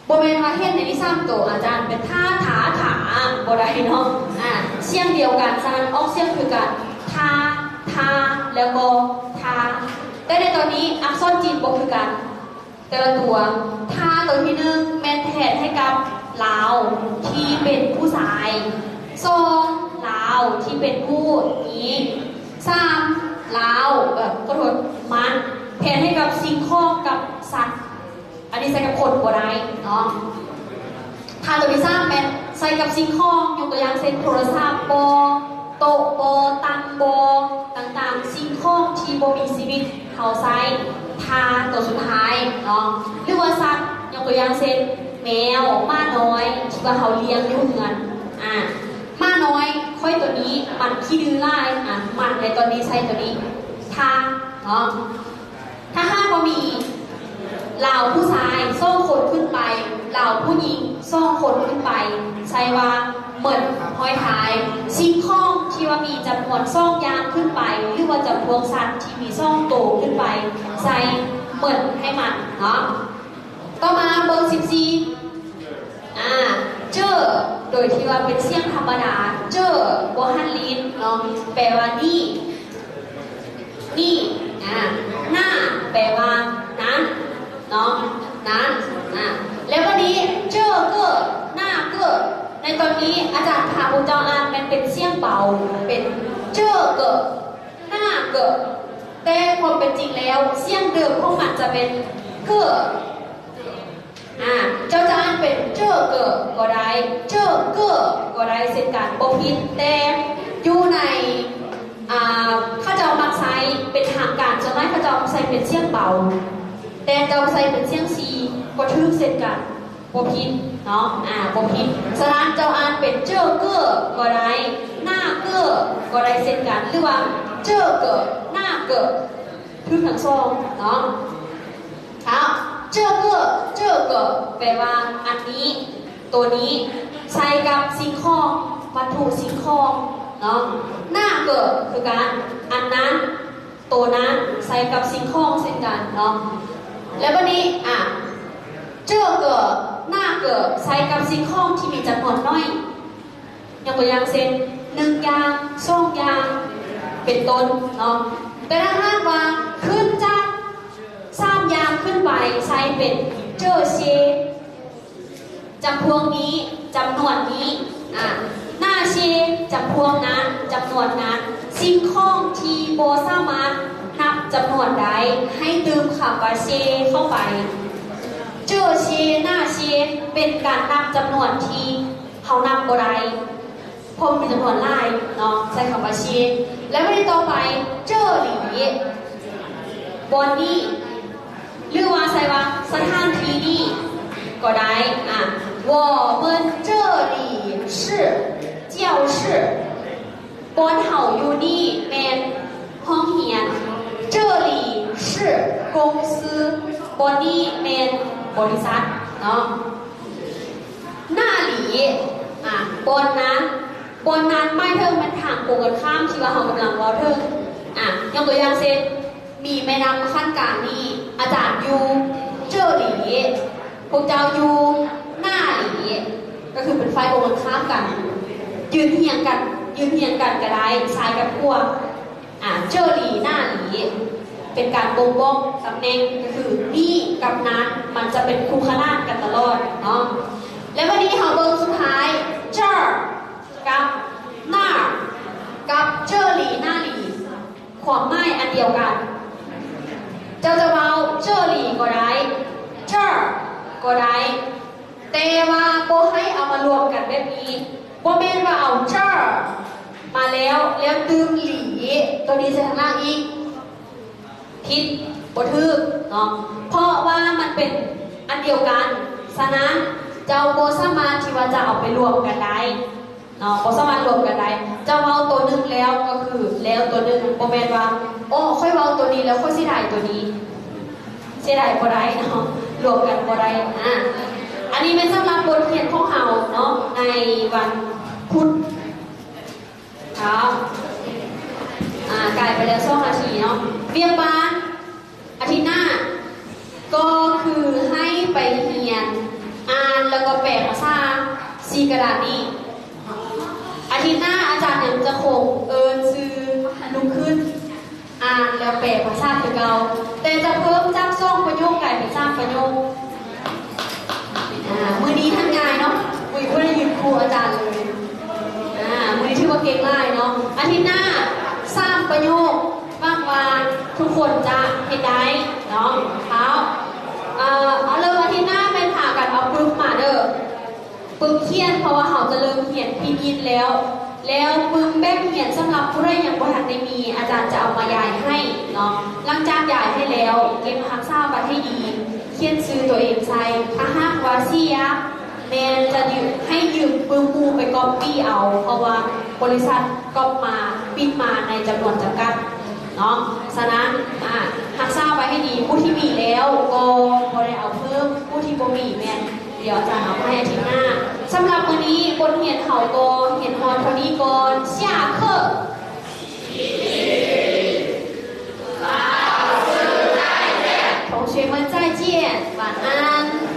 ບໍ່ແມ່ນວ່າເຫັນໃນນີ້ສາມໂຕ ອາຈານເປັນ ທ່າ ຖາ ຖາ ບໍ່ໄດ້ເນາະ. ອາ ສຽງດຽວກັນ ສະນັ້ນອອກສຽງຄືກັນ ທ່າ ທ່າ ແລ້ວກໍ ທ່າ. ແຕ່ໃນຕອນນີ້ອັກສອນຈີນບໍ່ຄືກັນແຕ່ລະຕົວ. ທ່າໂຕທີໜຶ່ງແມ່ນແທນໃຫ້ກັບລາວທີ່ເປັນຜູ້ຊາຍ, ສອງ ລາວທີ່ເປັນຜູ້ຍິງ, ສາມ ລາວ ເອີ ຂໍໂທດ ມັນແທນໃຫ້ກັບສິ່ງຂອງກັບສັດ. ອັນນີ້ໃຊ້ກັບຄົນບໍ່ໄດ້ເນາະ. ທ່າໂຕທີສາມແມ່ນໃຊ້ກັບສິ່ງຂອງ ຍົກຕົວຢ່າງເຊັ່ນ ໂທລະສັບບໍ ໂຕະບໍ ຕັ່ງບໍ ຕ່າງໆ ສິ່ງຂອງທີ່ບໍ່ມີຊີວິດ ເຮົາໃຊ້ທ່າໂຕສຸດທ້າຍເນາະ. ຫຼືວ່າສັດ ຍົກຕົວຢ່າງເຊັ່ນ ແມວ ໝານ້ອຍ ທີ່ວ່າເຮົາລ້ຽງຢູ່ເຮືອນ. ອາ ໝານ້ອຍຂ້ອຍໂຕນີ້ມັນຂີ້ດື້ຫຼາຍ. ອາ ມັນໃນຕອນນີ້ໃຊ້ໂຕນີ້ ທ່າເນາະ. ຖ້າຫາກວ່າມີລາວຜູ້ຊາຍສອງຄົນຂຶ້ນໄປ, ລາວຜູ້ຍິງສອງຄົນຂຶ້ນໄປ, ໃຊ້ວ່າເໝິນ ຫ້ອຍທ້າຍ. ສິ່ງຂອງທີ່ວ່າມີຈຳນວນສອງຢ່າງຂຶ້ນໄປ ຫຼືວ່າຈຳພວກສັດທີ່ມີສອງໂຕຂຶ້ນໄປ ໃຊ້ເໝິນໃຫ້ມັນເນາະ. ຕໍ່ມາເບີສິບສີ່ ອາ ເຈີ ໂດຍທີ່ວ່າເປັນສຽງທຳມະດາ ເຈີ ບໍ່ຫັນລີ້ນເນາະ ແປວ່ານີ້ ນີ້ ອາ ໜ້າ ແປວ່ານັ້ນເນາະ ນັ້ນ. ອາ ແລ້ວບັດນີ້ ເຈີເກີ ໜ້າເກີ ໃນຕອນນີ້ອາຈານພາພວກເຈົ້າອ່ານແມ່ນເປັນສຽງເບົາ ເປັນ ເຈີເກີ ໜ້າເກີ ແຕ່ຄວາມເປັນຈິງແລ້ວ ສຽງເດີມຂອງມັນຈະເປັນ ເກີ ອາ ເຈົ້າຈະອ່ານເປັນ ເຈີເກີ ກໍໄດ້ ເຈີເກີ ກໍໄດ້ເຊັ່ນກັນ ບໍ່ຜິດ. ແຕ່ຢູ່ໃນ ອາ ເຂົາເຈົ້າມັກໃຊ້ເປັນທາງການ ສ່ວນຫຼາຍເຂົາເຈົ້າໃຊ້ເປັນສຽງເບົາ ແຕ່ເຈົ້າໃຊ້ເປັນສຽງສີ່ ກໍຖືກເຊັ່ນກັນ ບໍ່ຜິດເນາະ ອາ ບໍ່ຜິດ. ສະນັ້ນເຈົ້າອ່ານເປັນ ເຈີເກີ ກໍໄດ້ ໜ້າເກີ ກໍໄດ້ເຊັ່ນກັນ ຫຼືວ່າ ເຈີເກີ ໜ້າເກີ ຖືກທັງສອງເນາະ. ເອົາ ເຈີເກີ ເຈີເກີ ແປວ່າອັນນີ້ ໂຕນີ້ ໃຊ້ກັບສິ່ງຂອງ ວັດຖຸສິ່ງຂອງເນາະ. ໜ້າເກີ ຄືກັນ ອັນນັ້ນ ໂຕນັ້ນ ໃຊ້ກັບສິ່ງຂອງເຊັ່ນກັນເນາະ. ແລ້ວບັດນີ້ ອາ ເຈີເກີ ໜ້າເກີ ໃຊ້ກັບສິ່ງຂອງທີ່ມີຈຳນວນໜ້ອຍ ຍົກຕົວຢ່າງເຊັ່ນ ໜຶ່ງຢ່າງ ສອງຢ່າງ ເປັນຕົ້ນເນາະ. ແຕ່ຖ້າຫາກວ່າຂຶ້ນຈາກສາມຢ່າງຂຶ້ນໄປ ໃຊ້ເປັນ ເຈີເຊ ຈຳພວກນີ້ ຈຳນວນນີ້ ອາ ໜ້າເຊ ຈຳພວກນັ້ນ ຈຳນວນນັ້ນ ສິ່ງຂອງທີ່ບໍ່ສາມາດນັບຈຳນວນໄດ້ ໃຫ້ຕື່ມຄຳວ່າເຊເຂົ້າໄປ. ເຈີເຊ ໜ້າເຊ ເປັນການນັບຈຳນວນທີ່ເຮົານັບບໍ່ໄດ້ ເພາະມັນມີຈຳນວນຫຼາຍເນາະ ໃຊ້ຄຳວ່າເຊ. ແລ້ວບັດນີ້ຕໍ່ໄປ ເຈີຫຼີ ບ່ອນນີ້ ຫຼືວ່າໃຊ້ວ່າສະຖານທີ່ນີ້ກໍໄດ້. ອາ 我们这里是教室 ບ່ອນເຮົາຢູ່ນີ້ແມ່ນຫ້ອງຮຽນ. 这里是公司 ບ່ອນນີ້ແມ່ນບໍລິສັດເນາະ. 那里 ອາ ບ່ອນນັ້ນ ບ່ອນນັ້ນໝາຍເຖິງແມ່ນທາງກົງກັນຂ້າມທີ່ວ່າເຮົາກຳລັງເວົ້າເຖິງ. ອາ ຍົກຕົວຢ່າງເຊັ່ນ ມີແມ່ນ້ຳຂັ້ນກາງນີ້ ອາຈານຢູ່ ເຈີຫຼີ ພວກເຈົ້າຢູ່ ໜ້າຫຼີ ກໍຄືເປັນຝ່າຍກົງກັນຂ້າມກັນ ຢືນຮຽງກັນ ຢືນຮຽງກັນກໍໄດ້ ຊ້າຍກັບຂວາ. ອາ ເຈີຫຼີ ໜ້າຫຼີ ເປັນການບົ່ງບອກຕຳແໜ່ງ ກໍຄືນີ້ກັບນັ້ນ ມັນຈະເປັນຄູ່ຂະໜານກັນຕະຫຼອດເນາະ. ແລ້ວບັດນີ້ເຮົາເບິ່ງສຸດທ້າຍ ເຈີ ກັບ那儿 กับ 这里 那里 ຄວາມໝາຍອັນດຽວກັນ. ເຈົ້າຈະເວົ້າ 这里 ກໍໄດ້ 这儿 ກໍໄດ້ ແຕ່ວ່າບໍ່ໃຫ້ເອົາມາລວມກັນແບບນີ້. ບໍ່ແມ່ນວ່າເອົາ 这儿 ມາແລ້ວ ແລ້ວຕື່ມ 里 ຕົວນີ້ໃສ່ຂ້າງຫຼັງອີກ. ຜິດ ບໍ່ຖືກເນາະ ເພາະວ່າມັນເປັນອັນດຽວກັນ. ສະນັ້ນ ເຈົ້າບໍ່ສາມາດທີ່ວ່າຈະເອົາໄປລວມກັນໄດ້ເນາະ ບໍ່ສາມາດລວມກັນໄດ້. ເຈົ້າເວົ້າຕົວໜຶ່ງແລ້ວກໍຄືແລ້ວຕົວໜຶ່ງ ບໍ່ແມ່ນວ່າ ໂອ້ ຂ້ອຍເວົ້າຕົວນີ້ແລ້ວຂ້ອຍເສຍດາຍຕົວນີ້ ເສຍດາຍບໍ່ໄດ້ເນາະ ລວມກັນບໍ່ໄດ້. ອາ ອັນນີ້ແມ່ນສຳລັບບົດຮຽນຂອງເຮົາເນາະ ໃນວັນພຸດ. ເຈົ້າ ອາ ກາຍໄປແລ້ວສອງນາທີເນາະ. ວຽກບ້ານອາທິດໜ້າ ກໍຄືໃຫ້ໄປຮຽນອ່ານ ແລ້ວກໍແປພາສາສີ່ກະດານນີ້. ອາທິດໜ້າອາຈານຍັງຈະຄົງເອີ້ນຊື່ລຸກຂຶ້ນ ອ່ານແລ້ວແປພາສາຄືເກົ່າ ແຕ່ຈະເພີ່ມຈາກສອງປະໂຫຍກກາຍເປັນສາມປະໂຫຍກ. ອາ ມື້ນີ້ທ່ານງ່າຍເນາະ ບໍ່ມີຜູ້ໃດຢືນຄູ່ອາຈານເລີຍ. ອາ ມື້ນີ້ຖືວ່າເກັ່ງຫຼາຍເນາະ. ອາທິດໜ້າສາມປະໂຫຍກ ຫວັງວ່າທຸກຄົນຈະເຮັດໄດ້ເນາະ. ເອົາ ເອີ ເອົາເລີ່ມອາທິດໜ້າແມ່ນພາກັນເອົາປຶ້ມມາເດີ້. ປຶ້ມຂຽນ ເພາະວ່າເຮົາຈະເລີ່ມຮຽນພິມພິມແລ້ວ ແລ້ວປຶ້ມແບບຮຽນສຳລັບຜູ້ໃດຍັງບໍ່ທັນໄດ້ມີ ອາຈານຈະເອົາມາຢາຍໃຫ້ເນາະ. ຫຼັງຈາກຢາຍໃຫ້ແລ້ວ ເກັບຮັກສາໄວ້ໃຫ້ດີ ຂຽນຊື່ຕົວເອງໃສ່. ຖ້າຫາກວ່າເສຍ ແມ່ນຈະຢືມ ໃຫ້ຢືມປຶ້ມໝູ່ໄປກັອບປີ້ເອົາ ເພາະວ່າບໍລິສັດກັອບມາ ປຣິນມາໃນຈຳນວນຈຳກັດເນາະ. ສະນັ້ນ ອາ ຮັກສາໄວ້ໃຫ້ດີ ຜູ້ທີ່ມີແລ້ວກໍບໍ່ໄດ້ເອົາເພີ່ມ ຜູ້ທີ່ບໍ່ມີແມ່ນ ດຽວອາຈານເອົາໃຫ້ອາທິດໜ້າ. ສຳລັບມື້ນີ້ບົດຮຽນເຮົາກໍຮຽນຮອດເທົ່ານີ້ກ່ອນ. 下课. 同学们再见. 晚安.